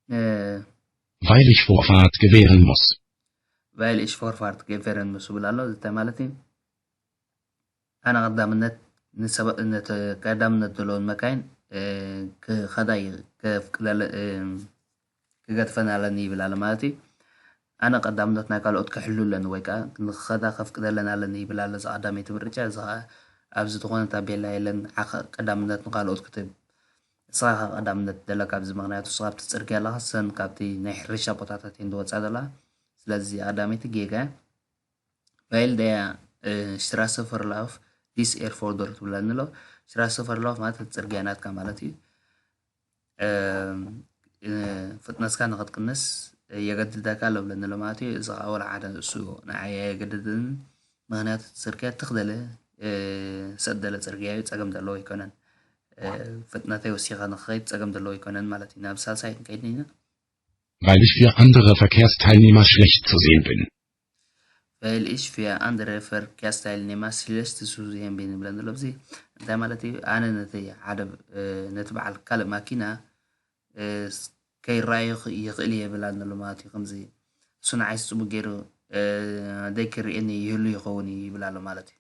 እ፣ Weil ich Vorfahrt gewähren muss. Weil ich Vorfahrt gewähren muss ይብል ኣሎ። እዚ እንታይ ማለት እዩ? ኣነ ቀዳምነት ንሰበ-፣ ነቲ ቀዳምነት ዘለዎን መካይን፣ እ፣ ክኸዳ ይ-፣ ከፍቅደለ-፣ እ፣ ክገድፈን ኣለኒ ይብል ኣሎ ማለት እዩ። ኣነ ቀዳምነት ናይ ካልኦት ክሕሉ ኣለኒ ወይ ከኣ ንኽኸዳ ከፍቅደለን ኣለኒ ይብል ኣሎ። እዚ ቀዳመይቲ ምርጫ፣ እዚ ኸኣ ኣብዚ ዝኾነ ታቤላ የለን፣ ዓኸ-፣ ቀዳምነት ንኻልኦት ክትህብ። ንስኻ ኢኻ ቀዳምነት ዘለካ ኣብዚ፣ ምኽንያቱ ንስኻ ኣብቲ ጽርግያ ኣለኻ፣ እሰን ካብቲ ናይ ሕርሻ ቦታታት እየን ዝወጻ ዘለዋ። ስለዚ ቀዳመይቲ ጌጋ እያ። Weil der äh, Straßenverlauf dies erfordert ትብለኒ ኣሎ። Straßenverlauf ማለት እቲ ጽርግያ ናትካ ማለት እዩ። ፍጥነትካ ንክትቅንስ የገድደካ ኣሎ ብለኒ ኣሎ ማለት እዩ። እዚ ከዓ ወላ ሓደ እሱ ንዓይ ኣየገድድን፣ ምክንያቱ እቲ ጽርግያ ትክደለ ሰደለ ጽርግያ እዩ፣ ጸገም ዘለዎ ኣይኮነን። ፍጥነተይ ወሲኸ ንክኸይድ ጸገም ዘለዎ ኣይኮነን ማለት እዩ። ናብ ሳልሳይ ክንከይድ ኢና። Weil ich für andere Verkehrsteilnehmer schlecht zu sehen bin. Weil ich für andere Verkehrsteilnehmer schlecht zu sehen bin ይብለኒ ኣሎ። እዚ እንታይ ማለት እዩ? ኣነ ነቲ ሓደ ነቲ በዓል ካልእ ማኪና ከይረኣዮ ይኽእል እየ ይብለኒ ኣሎ ማለት እዩ። ከምዚ እሱ ንዓይ ጽቡቅ ገይሩ ዘይክርእየኒ ይህሉ ይኸውን እዩ ይብል ኣሎ ማለት እዩ።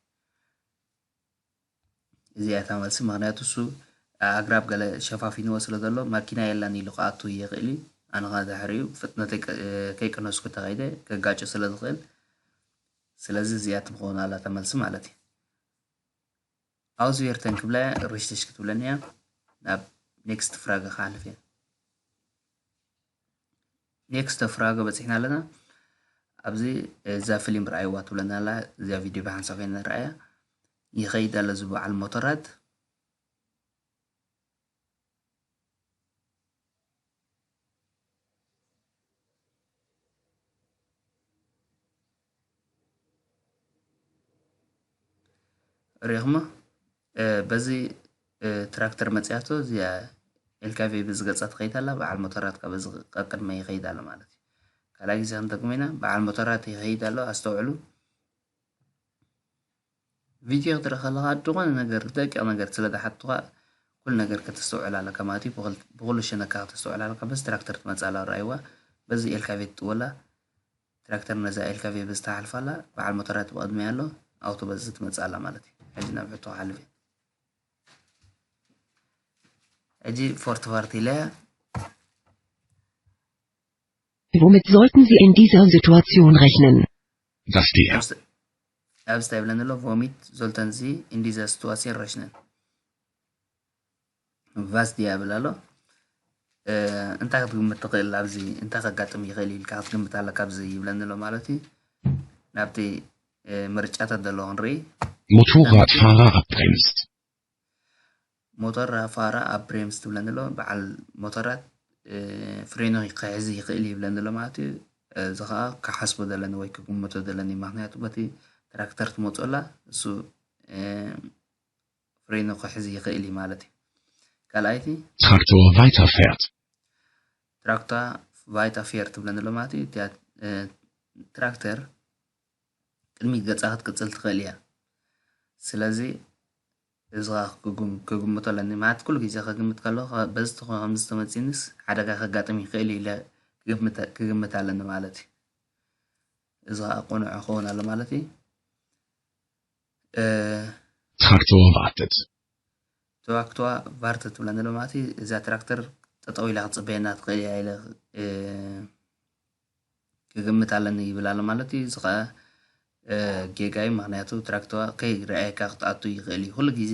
እዚኣ እታ መልሲ፣ ምክንያቱ እሱ ኣግራብ ገለ ሸፋፊንዎ ስለ ዘሎ ማኪና የላን ኢሉ ክኣቱ ይኽእል እዩ። ኣነ ከዓ ድሕሪኡ ፍጥነተይ ከይቀነስኩ ተኸይደ ከጋጮ ስለ ዝኽእል፣ ስለዚ እዚኣ ትምኸውን ኣላ እታ መልሲ ማለት እዩ። Auswerten ክብላ እያ፣ ሪሽተሽ ክትብለኒ እያ። ናብ next ፍራገ ክሓልፍ እየ። Next ፍራገ በፂሕና ኣለና። ኣብዚ እዛ ፊልም ርኣይዋ ትብለና ኣላ። እዚኣ ቪድዮ ብሓንሳብ ኮይና ንርኣያ። ይኸይድ ኣሎ እዚ በዓል ሞተራት። ሪኢኹሞ? በዚ ትራክተር መፅያቶ እዚኣ ኤልካቬ በዚ ገፃ ትኸይድ ኣላ፣ በዓል ሞተራት ከዓ በዚ ቀቅድመ ይኸይድ ኣሎ ማለት እዩ። ካልኣይ ግዜ ክንደግሞ ኢና። በዓል ሞተራት ይኸይድ ኣሎ፣ ኣስተውዕሉ። ቪድዮ ክትርኢ ከለኻ ዝኾነ ነገር ደቂቕ ነገር ስለ ዝሓቱኻ ኩሉ ነገር ከተስተውዕል ኣለካ ማለት እዩ። ብኹል- ብኹሉ ሸነካ ከተስተውዕል ኣለካ። በዚ ትራክተር ትመፅእ ኣላ፣ ረኣይዋ። በዚ ኤልካቬ ትጥወላ። ትራክተር ነዛ ኤልካቬ በዚ ትሓልፍ ኣላ። በዓል ሞተራት ብቕድሚያ ኣሎ። ኣውቶ በዚ ትመፅእ ኣላ ማለት እዩ። ሕጂ ናብ ሕቶ ክሓልፍ እየ። ሕጂ ፎርትፋርት ኢለ Womit sollten Sie in dieser Situation rechnen? Was dir. ኣብዚ እንታይ ይብለኒ ኣሎ? Womit sollten Sie in dieser Situation rechnen? Was dir ይብል ኣሎ። እንታይ ክትግምት ትኽእል? ኣብዚ እንታይ ከጋጥም ይኽእል ኢልካ ክትግምት ኣለካ ኣብዚ ይብለኒ ኣሎ ማለት እዩ። ናብቲ ምርጫታት ዘሎ ክንርኢ። Motorradfahrer abbremst. ሞተር ፋራ ኣብ ብሬምስ ትብለኒ ኣሎ። በዓል ሞተራት ፍሬኖ ክሕዝ ይኽእል ይብለኒ ኣሎ ማለት እዩ። እዚ ከዓ ክሓስቦ ዘለኒ ወይ ክግምቶ ዘለኒ፣ ምክንያቱ በቲ ትራክተር ትመፅኦላ እሱ ፍሬኖ ክሕዝ ይኽእል እዩ ማለት እዩ። ካልኣይቲ Traktor weiterfährt. ትራክታ ቫይታ ፌር ትብለኒ ኣሎ ማለት እዩ። እቲኣ ትራክተር ቅድሚት ገጻ ክትቅጽል ትኽእል እያ። ስለዚ እዚ ክግምቶ ኣለኒ ማለት ኩሉ ግዜ ክግምት ከለኹ በዚ ተኾ- ከምዚ ተመጺንስ ሓደጋ ከጋጥም ይኽእል እዩ ኢለ ክግምት- ክግምት ኣለኒ ማለት እዩ። እዚ ከዓ ቅኑዕ ክኸውን ኣሎ ማለት እዩ። እ፣ Traktor wartet. ተዋክተዋ ቫርተ ትብለኒ ኣሎ ማለት እዩ። እዛ ትራክተር ጠጠው ኢላ ክትፅበየና ትኽእል እያ ኢለ እ፣ ክግምት ኣለኒ ይብል ኣሎ ማለት እዩ። እዚ ከዓ እ፣ ጌጋ እዩ። ምክንያቱ ትራክተዋ ከይረኣየካ ክትኣቱ ይኽእል እዩ። ኩሉ ግዜ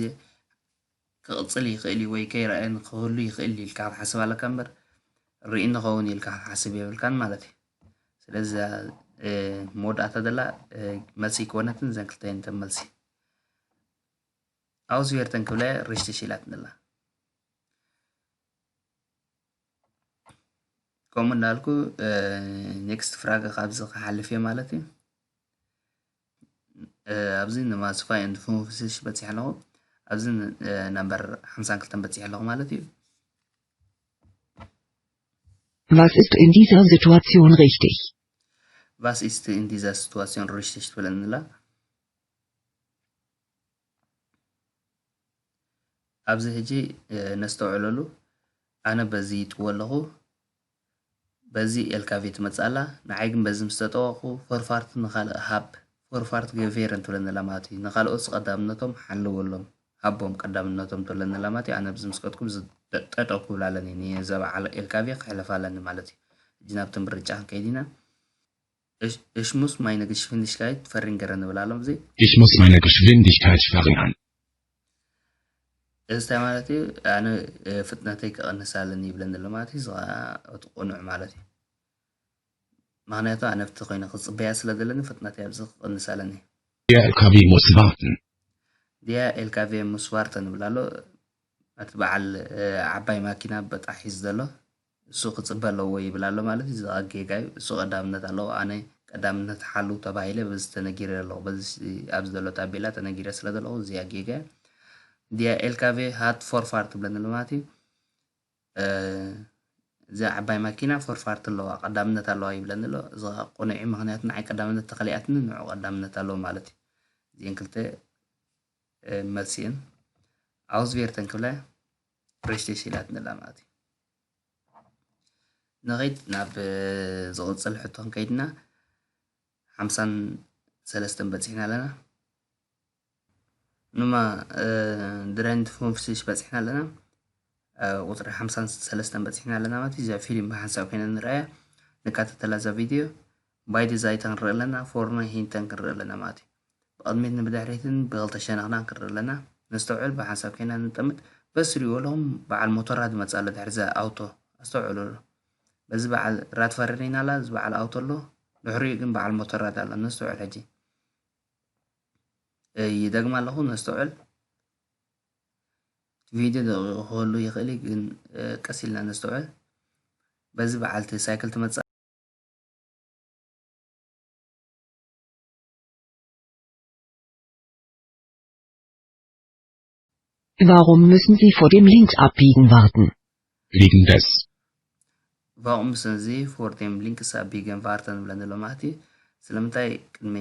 ክቕፅል ይኽእል እዩ ወይ ከይረኣየኒ ክህሉ ይኽእል እዩ ኢልካ ክትሓስብ ኣለካ እምበር ርኢኒ ኸውን ኢልካ ክትሓስብ የብልካን ማለት እዩ። ስለዚ እዛ እ፣ መወዳእታ ዘላ እ፣ መልሲ ኣይኮነትን። እዘን ክልተ እየን እተን መልሲ። Auswerten ክብላ እየ፣ ሪሽተሽ ኢላትኒ ኣላ። ከምኡ እንዳልኩ ኔክስት ፍራገ ካብዚ ክሓልፍ እየ ማለት እዩ። ኣብዚ ንማስፋይ ኤንድ ፍንፍስሽ በፂሐ ኣለኹ። ኣብዚ ናምበር ሓምሳን ክልተን በፂሐ ኣለኹ ማለት እዩ። Was ist in dieser Situation richtig? Was ist in dieser Situation richtig ትብለኒ ኣላ። ኣብዚ ሕጂ ነስተውዕለሉ። ኣነ በዚ ይጥወ ኣለኹ፣ በዚ ኤልካቬ ትመጽእ ኣላ። ንዓይ ግን በዚ ምስ ተጠወቕኩ ፎርፋርት ንኻልእ ሃብ፣ ፎርፋርት ገቬርን ትብለኒ ኣላ ማለት እዩ። ንኻልኦት ቀዳምነቶም ሓልወሎም፣ ሃቦም ቀዳምነቶም ትብለኒ ኣላ ማለት እዩ። ኣነ ኣብዚ ምስ ከድኩ ብዚ ጠጠው ክብል ኣለኒ፣ ነዛ በዓል ኤልካቬ ክሕለፍ ኣለኒ ማለት እዩ። ሕጂ ናብቲ ምርጫ ክንከይድ ኢና። Ich, ich muss meine Geschwindigkeit verringern ንብል ኣሎ ኣብዚ። Ich muss meine Geschwindigkeit verringern. እዚ እንታይ ማለት እዩ? ኣነ ፍጥነተይ ክቕንስ ኣለኒ ይብለኒ ኣሎ ማለት እዩ። እዚ ኸዓ እቲ ቅኑዕ ማለት እዩ። ምኽንያቱ ኣነ ኣብቲ ኮይነ ክፅበያ ስለ ዘለኒ ፍጥነተይ ኣብዚ ክቕንስ ኣለኒ። Der L K W muss warten. ዲያ ኤልካቬ ሙስዋርተ ንብል ኣሎ። እቲ በዓል ዓባይ ማኪና በጣሕ ሒዙ ዘሎ እሱ ክፅበ ኣለዎ ይብል ኣሎ ማለት እዩ። እዚ ጌጋ እዩ። እሱ ቀዳምነት ኣለዎ። ኣነ ቀዳምነት ሓሉ ተባሂለ በዚ ተነጊረ ኣለኹ። በዚ ኣብዚ ዘሎ ታቤላ ተነጊረ ስለ ዘለኹ እዚኣ ጌጋ እያ። ዲያ ኤልካቬ ሃት ፎርፋር ትብለኒ ኣሎ ማለት እዩ። እዛ ዓባይ ማኪና ፎርፋርት ኣለዋ ቀዳምነት ኣለዋ ይብለኒ ኣሎ። እዚ ቅኑዕ እዩ። ምኽንያቱ ንዓይ ቀዳምነት ተኸሊኣትኒ ንዑ ቀዳምነት ኣለዎ ማለት እዩ። እዚአን ክልተ መልሲእን ኣውዝቬርተን ክብላ ፕሬስቴሽ ኢላትኒ ኣላ ማለት እዩ። ንኸይድ ናብ ዝቕፅል ሕቶ ክንከይድና ሓምሳን ሰለስተን በፂሕና ኣለና። ንማ ድራይንድ ፎንፍሲሽ በፂሕና ኣለና። ቁፅሪ ሓምሳን ሰለስተን በፂሕና ኣለና ማለት እዩ። እዛ ፊልም ብሓንሳብ ኮይና ንረኣያ ንካተተላ እዛ ቪድዮ ባይ ዲዛይተን ክንርኢ ኣለና፣ ፎርነ ሂንተን ክንርኢ ኣለና ማለት እዩ። ብቕድሚት ንብድሕሪትን ብክልተ ሸነኽናን ክንርኢ ኣለና። ነስተውዕል ብሓንሳብ ኮይና ንጠምት። በስ ሪእዎ ኣለኹም በዓል ሞቶራ ዝመፅእ ኣሎ ድሕሪ እዛ ኣውቶ ኣስተውዕሉ ኣሎ። በዚ በዓል ራትፈረር ኢና ኣላ እዚ በዓል ኣውቶ ኣሎ ድሕሪኡ ግን በዓል ሞቶራ ኣሎ። ነስተውዕል ሕጂ ይደግማ ኣለኹ ነስተውዕል። ቪድዮ ደቂቑ ክህሉ ይኽእል እዩ ግን ቀስ ኢልና ነስተውዕል። በዚ በዓልቲ ሳይክል ትመፅእ። Warum müssen Sie vor dem Links abbiegen warten? Wegen des. Warum müssen Sie vor dem Links abbiegen warten ንብለን ዘሎ ማለት እዩ። ስለምንታይ ቅድሚ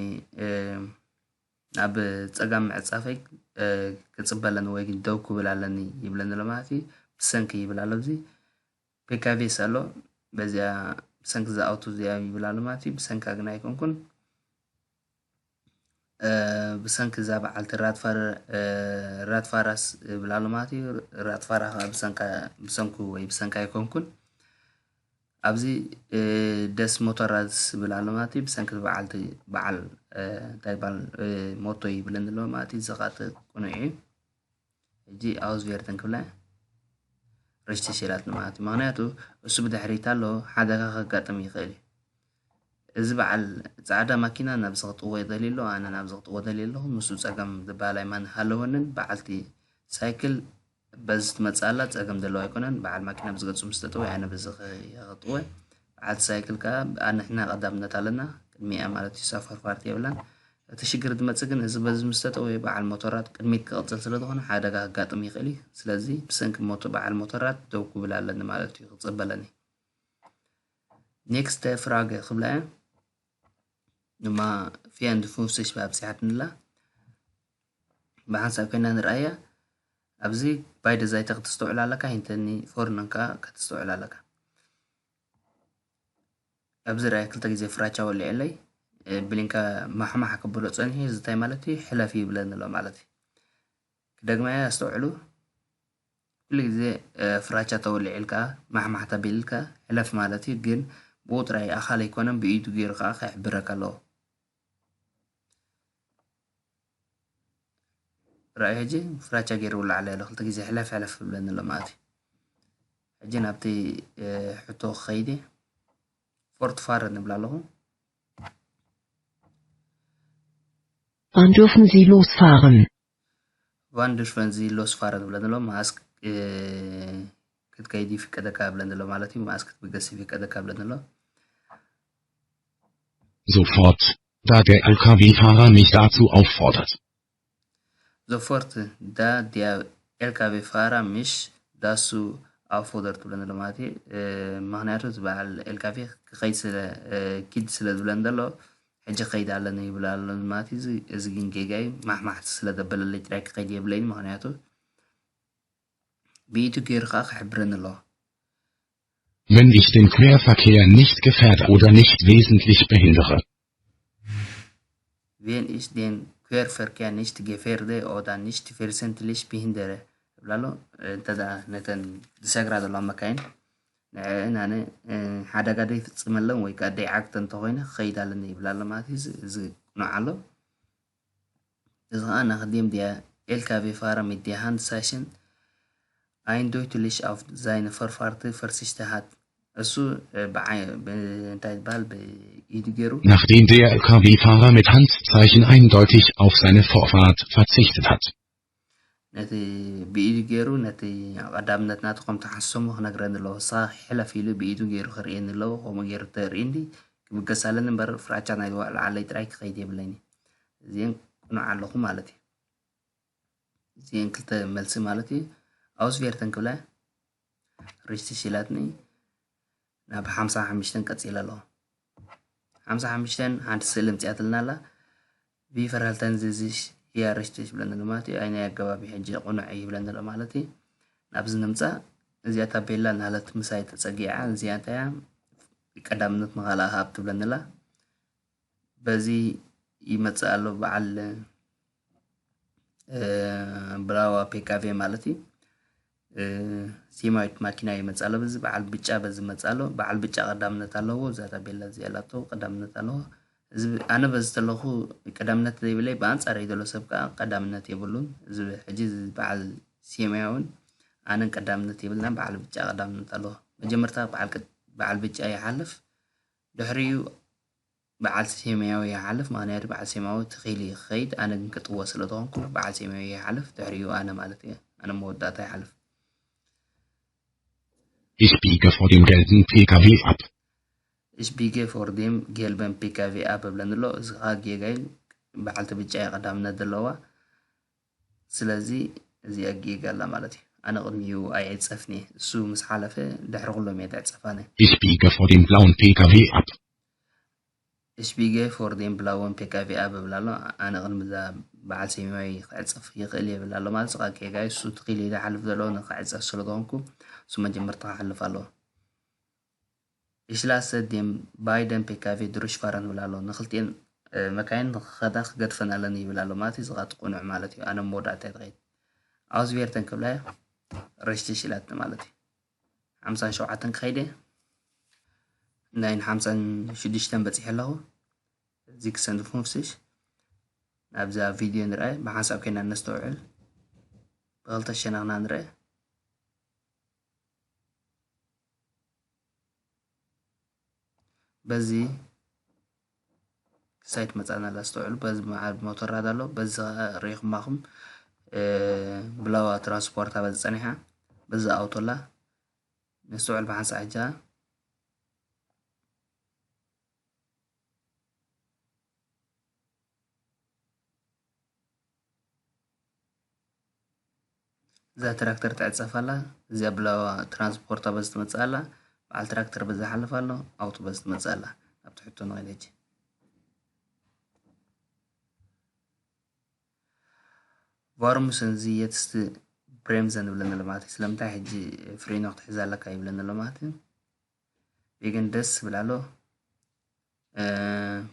ናብ ፀጋም ምዕፃፈይ ክፅበ ኣለኒ ወይ ደው ክብል ኣለኒ ይብለኒ ኣሎ ማለት እዩ። ብሰንኪ ይብል ኣሎ እዚ ፔካቬስ ኣሎ በዚኣ ብሰንኪ ዝኣውቱ እዚኣ ይብል ኣሎ ማለት እዩ። ብሰንካ ግን ኣይኮንኩን ብሰንኪ እዛ በዓልቲ ራትፋራስ ይብል ኣሎ ማለት እዩ። ራትፋራ ከዓ ብሰንኩ ወይ ብሰንካ ኣይኮንኩን። ኣብዚ ደስ ሞቶራስ ይብል ኣሎ ማለት እዩ። ብሰንኪ በዓልቲ በዓል እንታይ ይባል ሞቶ ይብለኒ ኣሎ ማለት እዩ። እዚ ከዓ ቅኑዕ እዩ። ሕጂ ኣውዝቬርተን ክብላ ሬጅስትሬሽን ኢላትኒ ማለት እዩ። ምኽንያቱ እሱ ብድሕሪት ኣሎ ሓደጋ ከጋጥም ይኽእል እዩ። እዚ በዓል ፃዕዳ ማኪና ናብዚ ክጥወ ይደልዩ ኣሎ፣ ኣነ ናብዚ ክጥወ ደልየ ኣለኹ። ንሱ ፀገም ዝበሃል ኣይማን ሃለወንን በዓልቲ ሳይክል በዚ ትመፅእ ኣላ ፀገም ዘለዎ ኣይኮነን። በዓል ማኪና ብዚ ገፁ ምስ ተጥወ ኣነ በዚ ክጥወ። በዓልቲ ሳይክል ከዓ ንሕና ቀዳምነት ኣለና ቅድሚኣ ማለት እዩ። ሳፈር ፓርቲ የብላን። እቲ ሽግር ዝመፅእ ግን እዚ በዚ ምስ ተጠወየ በዓል ሞቶራት ቅድሚት ክቕፅል ስለ ዝኾነ ሓደጋ ክጋጥም ይኽእል እዩ። ስለዚ ብሰንኪ ሞቶ በዓል ሞቶራት ደው ክብል ኣለኒ ማለት እዩ። ክፅበለኒ ኔክስት ፍራገ ክብላ እያ። ድማ ፊያን ድፉንፍሽ ኣብፂሓትንላ ብሓንሳብ ኮይና ንርኣያ። ኣብዚ ባይ ደዛይተ ክትስተውዕል ኣለካ፣ ሂንተኒ ፎርነን ከዓ ክትስተውዕል ኣለካ። ኣብዚ ርኣያ ክልተ ግዜ ፍራቻ ወሊዐለይ ብሊንካ ማሕማሕ ክብሎ ፀኒሑ እዚ እንታይ ማለት እዩ? ሕለፍ ይብለኒ ኣሎ ማለት እዩ። ክደግመያ ኣስተውዕሉ። ኩሉ ግዜ ፍራቻ ተወሊዕልካ ማሕማሕ ተቢልካ ሕለፍ ማለት እዩ። ግን ብኡ ጥራይ ኣኻል ኣይኮነን ብኢዱ ገይሩ ከዓ ክሕብረካ ኣለዎ። ርኣዩ ሕጂ ፍራቻ ገይሩ ውላዕ ኣሎ ክልተ ግዜ ሕለፍ ሕለፍ ይብለኒ ኣሎ ማለት እዩ። ሕጂ ናብቲ ሕቶ ክኸይድ እየ። ፎርት ፋረ ንብል ኣለኹ። Wann dürfen Sie losfahren? Wann dürfen Sie losfahren ብለን ኣሎ ማስክ ክትከይድ ይፍቀደካ ብለን ኣሎ ማለት እዩ። ማስክ ክትብገስ ይፍቀደካ ብለን ኣሎ። Sofort, da der L K W-Fahrer mich dazu auffordert. Sofort, da der L K W-Fahrer mich dazu auffordert ብለን ኣሎ ማለት እዩ። ምክንያቱ ዝበዓል ኤልካፌ ክኸይድ ስለ ኪድ ስለ ዝብለን ዘሎ ሕጂ ክኸይድ ኣለኒ ይብል ኣሎ ማለት እዩ። እዚ ግን ጌጋ እዩ። ማሕማሕቲ ስለ ዘበለለይ ጥራይ ክኸይድ የብለይን። ምክንያቱ ብኢዱ ገይሩ ከዓ ክሕብረኒ ኣለዎ። Wenn ich den Querverkehr nicht gefährde oder nicht wesentlich behindere. Wenn ich den Querverkehr nicht gefährde oder nicht wesentlich behindere ይብል ኣሎ። እንተ ነተን ዝሰግራ ዘለዋ መካይን ንዕአን ኣነ ሓደጋ ደይፍፅመለን ወይ ከዓ ደይዓግተን እንተኮይነ ክኸይድ ኣለኒ ይብል ኣሎ ማለት እዩ። እዚ ቅኑዕ ኣሎ። እዚ ከዓ nachdem der L K W-Fahrer mit der Hand Zeichen Eindeutig auf seine Vorfahrt verzichtet hat. እሱ እ፣ ብዓይ ብ- እንታይ ይበሃል፣ ብኢዱ ገይሩ Nachdem der L K W-Fahrer mit Handzeichen eindeutig auf seine Vorfahrt verzichtet hat. ነቲ ብኢዱ ገይሩ ነቲ ቀዳምነት ናቱ ከም ተሓሰሙ ክነግረኒ ኣለዎ። ንስኻ ሕለፍ ኢሉ ብኢዱ ገይሩ ክርእየኒ ኣለዎ። ከምኡ ገይሩ ተርእይኒ ክብገስ ኣለኒ እምበር ፍራቻ ናይ ላዕለይ ጥራይ ክኸይድ የብለይን። እዚአን ቅኑዕ ኣለኹ ማለት እዩ። እዚአን ክልተ መልሲ ማለት እዩ። ኣውስቬርተን ክብላ ሪስቲ ሽላትኒ ናብ ሓምሳ ሓሙሽተ ቀፂለ ኣለኹ። ሓምሳ ሓሙሽተ ሓንቲ ስእሊ ምፅኣትልና ኣላ። Wie verhalten Sie sich hier richtig ይብለኒ ኣሎ ማለት እዩ። ኣይናይ ኣገባብ ሕጂ ቅኑዕ እዩ ይብለኒ ኣሎ ማለት እዩ። ናብዚ ንምፃእ እዚኣ ታቤላ ናለት ምሳይ ተፀጊዓ እዚኣ እንታይ እያ ቀዳምነት ንኻልኣ ሃብ ትብለኒ ኣላ። በዚ ይመፅእ ኣሎ በዓል እ፣ ብላዋ ፔካቬ ማለት እዩ። እ፣ ሴማዊት ማኪና ይመፅእ ኣሎ። በዚ በዓል ብጫ በዚ ይመፅእ ኣሎ። በዓል ብጫ ቀዳምነት ኣለዎ። እዛ ታቤላ እዚኣ ላቶ ቀዳምነት ኣለዎ። እዚ ብ- ኣነ በዚ ተለኹ ቀዳምነት ዘይብለይ ብኣንፃር ዘሎ ሰብ ከዓ ቀዳምነት የብሉን። እዚ ሕጂ እዚ በዓል ሴማያውን ኣነን ቀዳምነት የብልና። በዓል ብጫ ቀዳምነት ኣለዎ። መጀመርታ በዓል ቀ- በዓል ብጫ ይሓልፍ፣ ድሕሪኡ በዓል ሴማያዊ ይሓልፍ። ምክንያቱ በዓል ሴማያዊ ትኺል እዩ ክኸይድ፣ ኣነ ግን ክጥወ ስለ ዝኾንኩ በዓል ሴማያዊ ይሓልፍ፣ ድሕሪኡ ኣነ ማለት እዩ። ኣነ መወዳእታ ይሓልፍ። Ich biege vor dem gelben P K W ab. Ich biege vor dem gelben P K W ab እብለኒ ኣሎ። እዚ ከዓ ጌጋ እዩ። በዓልቲ ብጫ እያ ቀዳምነት ዘለዋ። ስለዚ እዚኣ ጌጋ ኣላ ማለት እዩ። ኣነ ቅድሚኡ ኣይዕፀፍን እየ። እሱ ምስ ሓለፈ ድሕሪ ኩሎም እየ ትዕፀፍ ኣነ። Ich biege vor dem blauen P K W ab. Ich biege vor dem blauen P K W ab እብል ኣሎ። ኣነ ቅድሚ እዛ በዓል ሴማያዊ ክዕፀፍ ይኽእል እየ እብል ኣሎ ማለት ስኻ ጌጋ እዩ። እሱ ትኺል እዩ ዝሓልፍ ዘሎ ንክዕፀፍ ስለ ዝኾንኩ እሱ መጀመርታ ክሓልፍ ኣለዎ። Ich lasse den beiden P K W durchfahren ይብል ኣሎ። ንክልቲኤን እ፣ መካይን ንክኸዳ ክገድፈን ኣለኒ ይብል ኣሎ ማለት እዩ። ዝቓጥ ቁኑዕ ማለት እዩ። ኣነ መወዳእታ ትኸይድ ኣውዝቬርተን ክብላ እያ። ረሽቲ ሽላት ማለት እዩ። ሓምሳን ሸውዓተን ክኸይደ ናይን ሓምሳን ሽዱሽተን በፂሐ ኣለኹ። እዚ ክሰንድ ፍሙፍስሽ ናብዛ ቪድዮ ንርአ ብሓንሳብ ኮይና ነስተውዕል ብክልተ ሸነኽና ንርአ። በዚ ክሳይት መጻና ላስተውዕሉ በዚ መዓል ሞተራት ኣሎ። በዚ ሪኹማኹም ብላዋ ትራንስፖርታ በዚ ጸኒሓ በዚ ኣውቶላ ነስተውዕል ብሓንሳ ኣጃ እዛ ትራክተር ትዕጸፍ ኣላ። እዚኣ ብላዋ ትራንስፖርታ በዚ ትመጽእ ኣላ። በዓል ትራክተር በዚ ሓልፍ ኣሎ። ኣውቶ በዚ ትመጽእ ኣላ። ኣብቲ ሕቶ ንኸይድ ሕጂ። Warum müssen Sie jetzt bremsen ይብለኒ ኣሎ ማለት እዩ። ስለምንታይ ሕጂ ፍሬኖ ክትሕዝ ኣለካ ይብለኒ ኣሎ ማለት እዩ። Wegen des ይብል ኣሎ።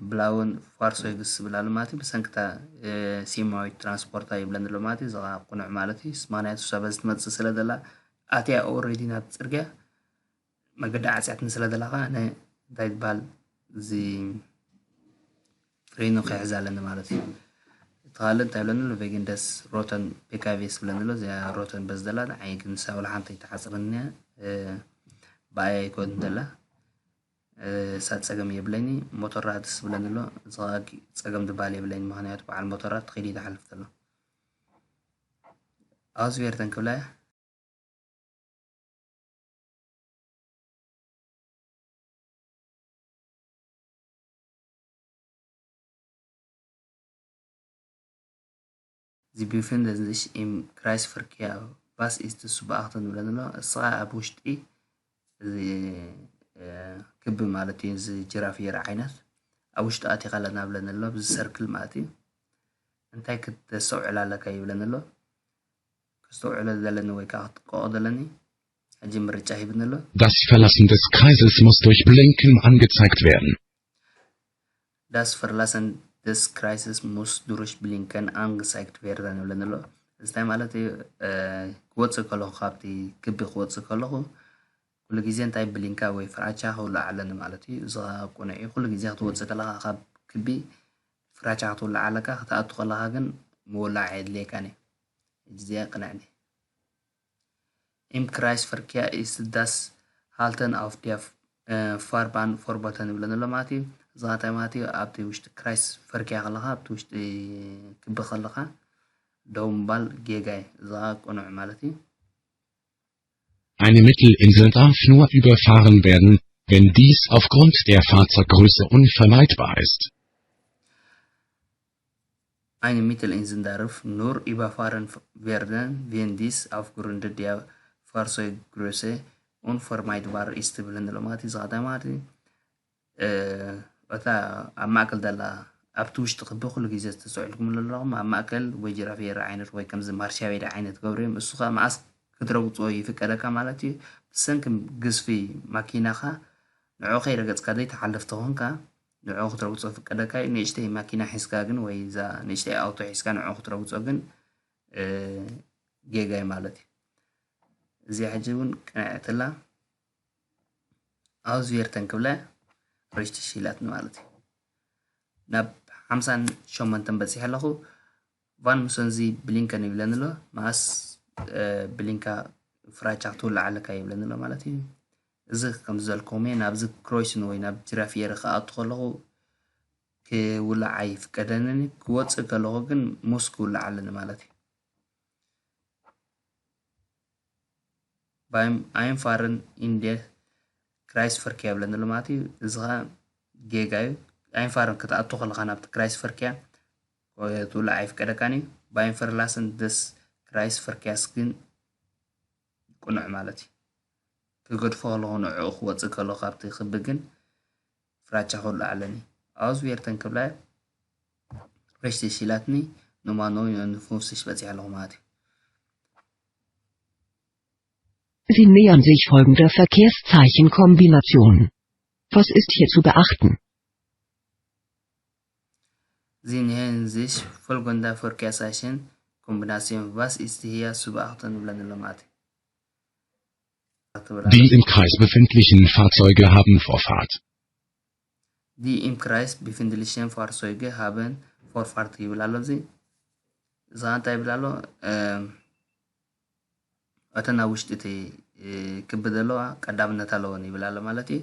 ብላውን ፋርሶይግስ ይብል ኣሎ ማለት እዩ። ብሰንክታ ሴማዊት ትራንስፖርታ ይብለኒ ኣሎ ማለት እዩ። እዚ ቁኑዕ ማለት እዩ። ምክንያቱ እሳ በዚ ትመፅእ ስለ ዘላ ኣትያ ኦልሬዲ ናብ ፅርግያ መገዲ ዓፅያትኒ ስለ ዘላ ከዓ ኣነ እንታይ ዝበሃል እዚ ፍሬኑ ክሕዝ ኣለኒ ማለት እዩ። እቲ ካልእ እንታይ ብለኒ ኣሎ? ቬገንደስ ሮተን ፔካቬስ ብለኒ ኣሎ። እዚኣ ሮተን በዚ ዘላ ንዓይ ግን እሳ ወላ ሓንቲ ኣይትሓፅርን እያ። ብኣይ ኣይኮን ዘላ እሳ ፀገም የብለይኒ። ሞቶራ ደስ ብለኒ ኣሎ። እዚ ከዓ ጸገም ዝበሃል የብለይኒ። ምክንያቱ በዓል ሞቶራ ትኺድ እዩ ዝሓልፍ ዘሎ። ኣውዝቬርተን ክብላ እያ። Sie befinden sich im Kreisverkehr. Was ist zu beachten ይብለኒ ኣሎ። እስኻ ኣብ ውሽጢ እዚ ክቢ ማለት እዩ፣ እዚ ጅራፍ የር ዓይነት ኣብ ውሽጢ ኣቲኻ ኣለና ብለኒ ኣሎ። ብዚ ሰርክል ማለት እዩ። እንታይ ክተስተውዕል ኣለካ ይብለኒ ኣሎ። ክስተውዕሎ ዘለኒ ወይ ከዓ ክትቆቆ ዘለኒ ሕጂ ምርጫ ሂብኒ ኣሎ። Das Verlassen des Kreises muss durch Blinken angezeigt werden. Das Verlassen des Kreises muss durch Blinken angezeigt werden ይብለኒ ኣሎ። እዚ እንታይ ማለት እዩ? ክወፅእ ከለኹ ካብቲ ክቢ ክወፅእ ከለኹ ኩሉ ግዜ እንታይ ብሊንካ ወይ ፍራቻ ክውላዕ ኣለኒ ማለት እዩ። እዚ ከዓ ቁኑዕ እዩ። ኩሉ ግዜ ክትወፅእ ከለካ ካብ ክቢ ፍራቻ ክትውላዕ ኣለካ። ክትኣቱ ከለካ ግን ምውላዕ ኣየድልየካን እዩ። ሕጂ እዚኣ ቅንዕኒ። Im Kreisverkehr ist das Halten auf der Fahrbahn verboten ይብለና ኣሎ ማለት እዩ። እዚ ኸዓ እንታይ ማለት እዩ? ኣብቲ ውሽጢ Kreisverkehr ከለኻ ኣብቲ ውሽጢ ክቢ ከለኻ ደው ምባል ጌጋ እዩ። እዚ ኸዓ ቅኑዕ ማለት እዩ። Eine Mittelinsel darf nur überfahren werden, wenn dies aufgrund der Fahrzeuggröße unvermeidbar ist. Eine Mittelinsel darf nur überfahren werden, wenn dies aufgrund der Fahrzeuggröße unvermeidbar ist ይብለና ኣሎ ማለት እዩ። እዚ ኸዓ እንታይ ማለት እዩ? እታ ኣብ ማእከል ዘላ ኣብቲ ውሽጢ ክቢ ኩሉ ግዜ ዝተሰዕልኩም ኣለኹም ኣብ ማእከል ወይ ጅራፊየር ዓይነት ወይ ከምዚ ማርሻቤድ ዓይነት ገብርዮም እሱ ከዓ መዓስ ክትረግጾ ይፍቀደካ ማለት እዩ። ብሰንኪ ግዝፊ ማኪናኻ ንዑ ከይረገጽካ ዘይትሓልፍ ተኾንካ ንዑ ክትረግጾ ይፍቀደካ እዩ። ንእሽተይ ማኪና ሒዝካ ግን ወይ እዛ ንእሽተይ ኣውቶ ሒዝካ ንዑ ክትረግጾ ግን ጌጋ እዩ ማለት እዩ። እዚኣ ሕጂ እውን ቅንዕቲ ኣላ። Auswerten ክብላ ሬጅተር ኢላትኒ ማለት እዩ። ናብ ሓምሳን ሸሞንተን በጺሐ ኣለኹ። Wann müssen Sie blinken ይብለኒ ኣሎ። መዓስ ብሊንካ ፍራቻ ክትውልዓለካ ይብለኒ ኣሎ ማለት እዩ። እዚ ከምዚ ዘልኩም እየ ናብዚ ክሮይስን ወይ ናብ ጅራፊየር ክኣቱ ከለኹ ክውላዕ ኣይፍቀደንን ክወፅእ ከለኹ ግን muss ክውላዕ ኣለኒ ማለት እዩ። Beim Einfahren in der Kreisverkehr ይብለኒ ኣሎ ማለት እዩ። እዚ ኸዓ ጌጋ እዩ። Einfahren ክትኣቱ ከለኻ ናብቲ Kreisverkehr ትውላዕ ኣይፍቀደካን እዩ። Beim Verlassen des Kreisverkehrs ግን ቅኑዕ ማለት እዩ። ክገድፎ ከለኹ ንዕኡ ክወፅእ ከሎ ካብቲ ክቢ ግን ፍራቻ ክውላዕ ኣለኒ። Auswerten ክብላ ሬጅተር ኢላትኒ ንማኖ ንፉስሽ በፂሐ ኣለኹ ማለት እዩ። Sie nähern sich folgender Verkehrszeichen-Kombination. Was ist hier zu beachten? Sie nähern sich folgender Verkehrszeichen-Kombination. Was ist hier zu beachten ይብለኒ ኣሎ ማለት እዩ። Die im Kreis befindlichen Fahrzeuge haben Vorfahrt. Die im Kreis befindlichen Fahrzeuge haben Vorfahrt ይብል ኣሎ። እዚ እዚ እንታይ ይብል ኣሎ? እተን ኣብ ውሽጢ እቲ ክቢ ዘለዋ ቀዳምነት ኣለወን ይብል ኣሎ ማለት እዩ።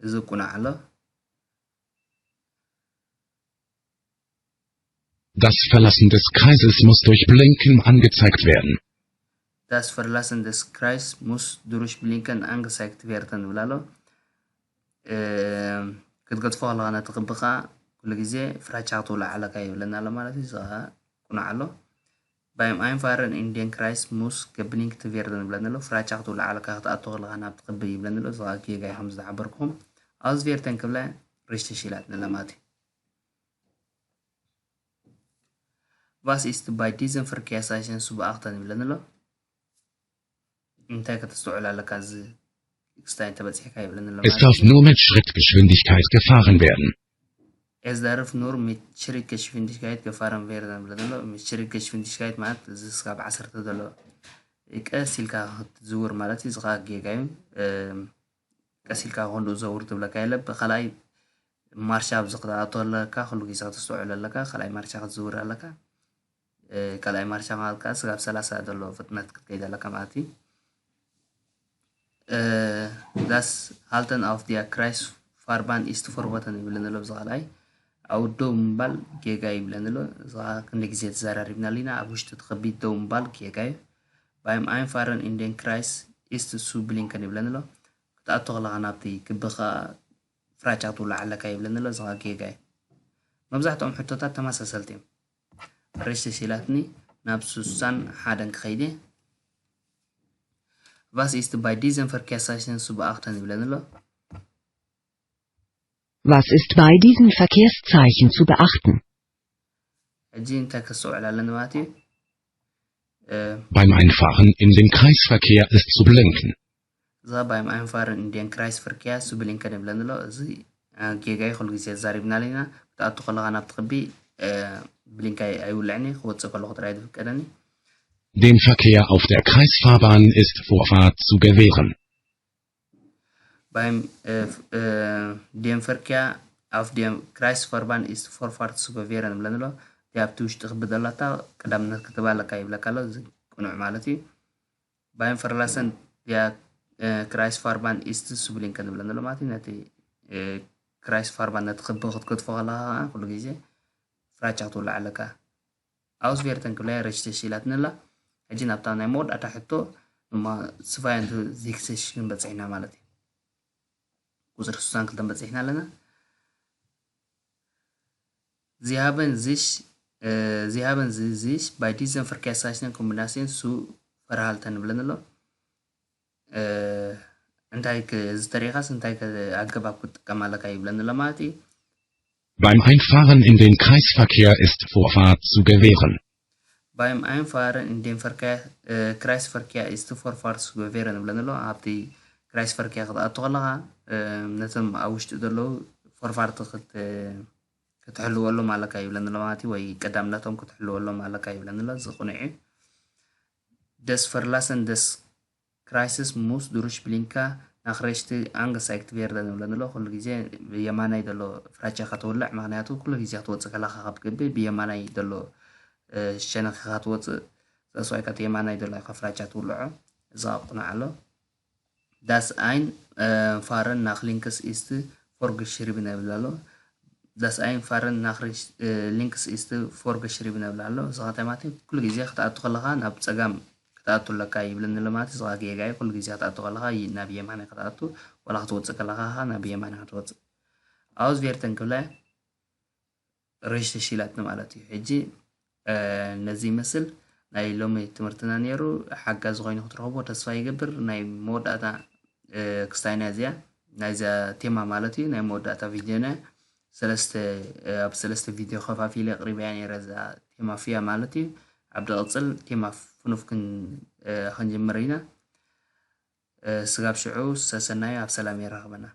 እዚ ቁናዕ ኣሎ። Das Verlassen des Kreises muss durch Blinken angezeigt werden. Das Verlassen des Kreis muss durch Blinken angezeigt werden ይብል ኣሎ። ክትገድፎ ከለኻ ነቲ ክቢ ከዓ ኩሉ ግዜ ፍራቻ ክትውላዕ ኣለካ ይብለና ኣሎ ማለት እዩ። እዚ ከዓ ቁናዕ ኣሎ። Beim Einfahren in den Kreis muss geblinkt werden ይብለኒ ኣሎ። ፍራቻ ክትውላዕ ኣለካ ክትኣቱ ከለኻ ናብቲ ክቢ ይብለኒ ኣሎ። እዚ ከዓ ጌጋ እዩ ከም ዝሓበርኩም። Auswerten ክብላ ሬጅተር ኢላትኒ ማለት እዩ። Was ist bei diesem Verkehrszeichen zu beachten ይብለኒ ኣሎ። እንታይ ከተስተውዕል ኣለካ እዚ ክስታይ ተበፂሕካ ይብለኒ ኣሎ Es darf nur mit Schrittgeschwindigkeit gefahren werden. Es darf nur mit Schrittgeschwindigkeit gefahren werden ይብለኒ ኣሎ። Mit Schrittgeschwindigkeit ማለት እዚ ስጋብ ዓሰርተ ዘሎ ቀስ ኢልካ ክትዝውር ማለት እዩ። እዚ ከዓ ጌጋ እዩ። ቀስ ኢልካ ክንድኡ ዘውር ትብለካ የለ። ብካልኣይ ማርሻ ኣብዚ ክትኣቶ ኣለካ፣ ኩሉ ግዜ ክትስተውዕል ኣለካ። ካልኣይ ማርሻ ክትዝውር ኣለካ። ካልኣይ ማርሻ ማለት ከዓ ስጋብ ሰላሳ ዘሎ ፍጥነት ክትከይድ ኣለካ ማለት እዩ። Das Halten auf der Kreisfahrbahn ist verboten ይብለኒ ኣሎ። ብዚ ካልኣይ ኣብኡ ደው ምባል ጌጋ ይብለኒ ኣሎ። እዚ ከዓ ክንደ ግዜ ተዘራሪብናሉ ኢና። ኣብ ውሽጢ እቲ ከቢድ ደው ምባል ጌጋ እዩ። Beim Einfahren in den Kreis ist zu blinken ይብለኒ ኣሎ። ክትኣቱ ከለኻ ናብቲ ክቢ ከዓ ፍራቻ ክትውላዕ ኣለካ ይብለኒ ኣሎ። እዚ ከዓ ጌጋ እዩ። መብዛሕትኦም ሕቶታት ተመሳሰልቲ እዮም። ሬጅተር ኢላትኒ ናብ ስሳን ሓደን ክኸይድ እየ። Was ist bei diesem Verkehrszeichen zu beachten ይብለኒ ኣሎ። Was ist bei diesen Verkehrszeichen zu beachten? ሕጂ እንታይ ከስተውዕል ኣለኒ ማለት እዩ? Beim Einfahren in den Kreisverkehr ist zu blinken. እዛ Beim Einfahren in den Kreisverkehr zu blinken ይብለኒ ኣሎ። እዚ ጌጋይ ኩሉ ግዜ ተዛሪብናሉ ኢና። ክትኣቱ ከለኻ ናብቲ ክቢ ብሊንክ ኣይውልዕኒ፣ ክወፅእ ከለኹ ጥራይ ዝፍቀደኒ። Dem Verkehr auf der Kreisfahrbahn ist Vorfahrt zu gewähren. Beim dem Verkehr auf der Kreisfahrbahn ist Vorfahrt zu gewähren ይብለኒ ኣሎ። ኣብቲ ውሽጢ ክቢ ዘላታ ቀዳምነት ክትህባ ኣለካ ይብለካ ኣሎ። እዚ ቅኑዕ ማለት እዩ። Beim Verlassen der Kreisverband ist zu blinken ንብለን ዘሎ ማለት እዩ። ነቲ Kreisverband ነቲ ክቢ ክትገድፎ ከለኻ ከዓ ኩሉ ግዜ ፍራቻ ክትውልዕ ኣለካ። Auswerten ክብላ rechtሽ ኢላትኒ ኣላ። ሕጂ ናብታ ናይ መወዳእታ ሕቶ ድማ Zweihundert sechzig ክንበፅሕ ኢና ማለት እዩ። ቁፅሪ ስሳን ክልተን በፂሕና ኣለና። Sie haben sich äh, Sie haben sich bei diesen Verkehrszeichen Kombination zu verhalten ንብለን ኣሎ። እንታይ ዝተሪኻስ እንታይ ኣገባብ ክትጥቀም ኣለካ ይብለኒ ኣሎ ማለት እዩ። Beim Einfahren in den Kreisverkehr ist Vorfahrt zu gewähren. Beim Einfahren in den Verkehr, äh, Kreisverkehr ist Vorfahrt zu gewähren ንብለኒ ኣሎ። ኣብቲ Kreisverkehr ክትኣቱ ከለኻ ነቶም ኣብ ውሽጢ ዘለዉ Vorfahrt ክትሕልወሎም ኣለካ ይብለኒ ኣሎ ማለት እዩ። ወይ ቀዳምነቶም ክትሕልወሎም ኣለካ ይብለኒ ኣሎ። እዚ ቅኑዕ እዩ። Das Verlassen des Kreises muss durch Blinker nach rechts angezeigt werden ንብለኒ ኣሎ። ኩሉ ግዜ ብየማናይ ዘሎ ፍራቻ ከተውልዕ፣ ምክንያቱ ኩሉ ግዜ ክትወፅእ ከለካ ካብ ክቢ ብየማናይ ዘሎ ሸነኽ ኢካ ትወፅእ። That's why ከቲ የማናይ ዘሎ ኢካ ፍራቻ ትውልዖ። እዚ ቅኑዕ ኣሎ። Das Einfahren nach links ist vorgeschrieben ይብል ኣሎ። Das Einfahren nach links ist vorgeschrieben ይብል ኣሎ። እዚ ከተማቲ ኩሉ ግዜ ክትኣቱ ከለካ ናብ ፀጋም ክትኣቱ ኣለካ ይብለኒ ኣሎ ማለት እዚ ጌጋ እዩ። ኩሉ ግዜ ክትኣቱ ከለካ ናብ የማናይ ክትኣቱ፣ ዋላ ክትወፅእ ከለካ ናብ የማናይ ክትወፅእ። Auswerten ክብላ rechtሽ ኢላትኒ ማለት እዩ። ሕጂ ነዚ ይመስል ናይ ሎሚ ትምህርትና ነይሩ። ሓጋዚ ኮይኑ ክትረኽቦ ተስፋ ይገብር። ናይ መወዳእታ ክስታይና እዚኣ ናይዛ ቴማ ማለት እዩ። ናይ መወዳእታ ቪድዮና ሰለስተ ኣብ ሰለስተ ቪድዮ ከፋፊለ ኣቕሪበያ ነይረ እዛ ቴማ ፍያ ማለት እዩ። ኣብ ድቕፅል ቴማ ፍኑፍ ክንጅምር ኢና። ስጋብ ሽዑ ሰሰናዩ ኣብ ሰላም የራኽበና።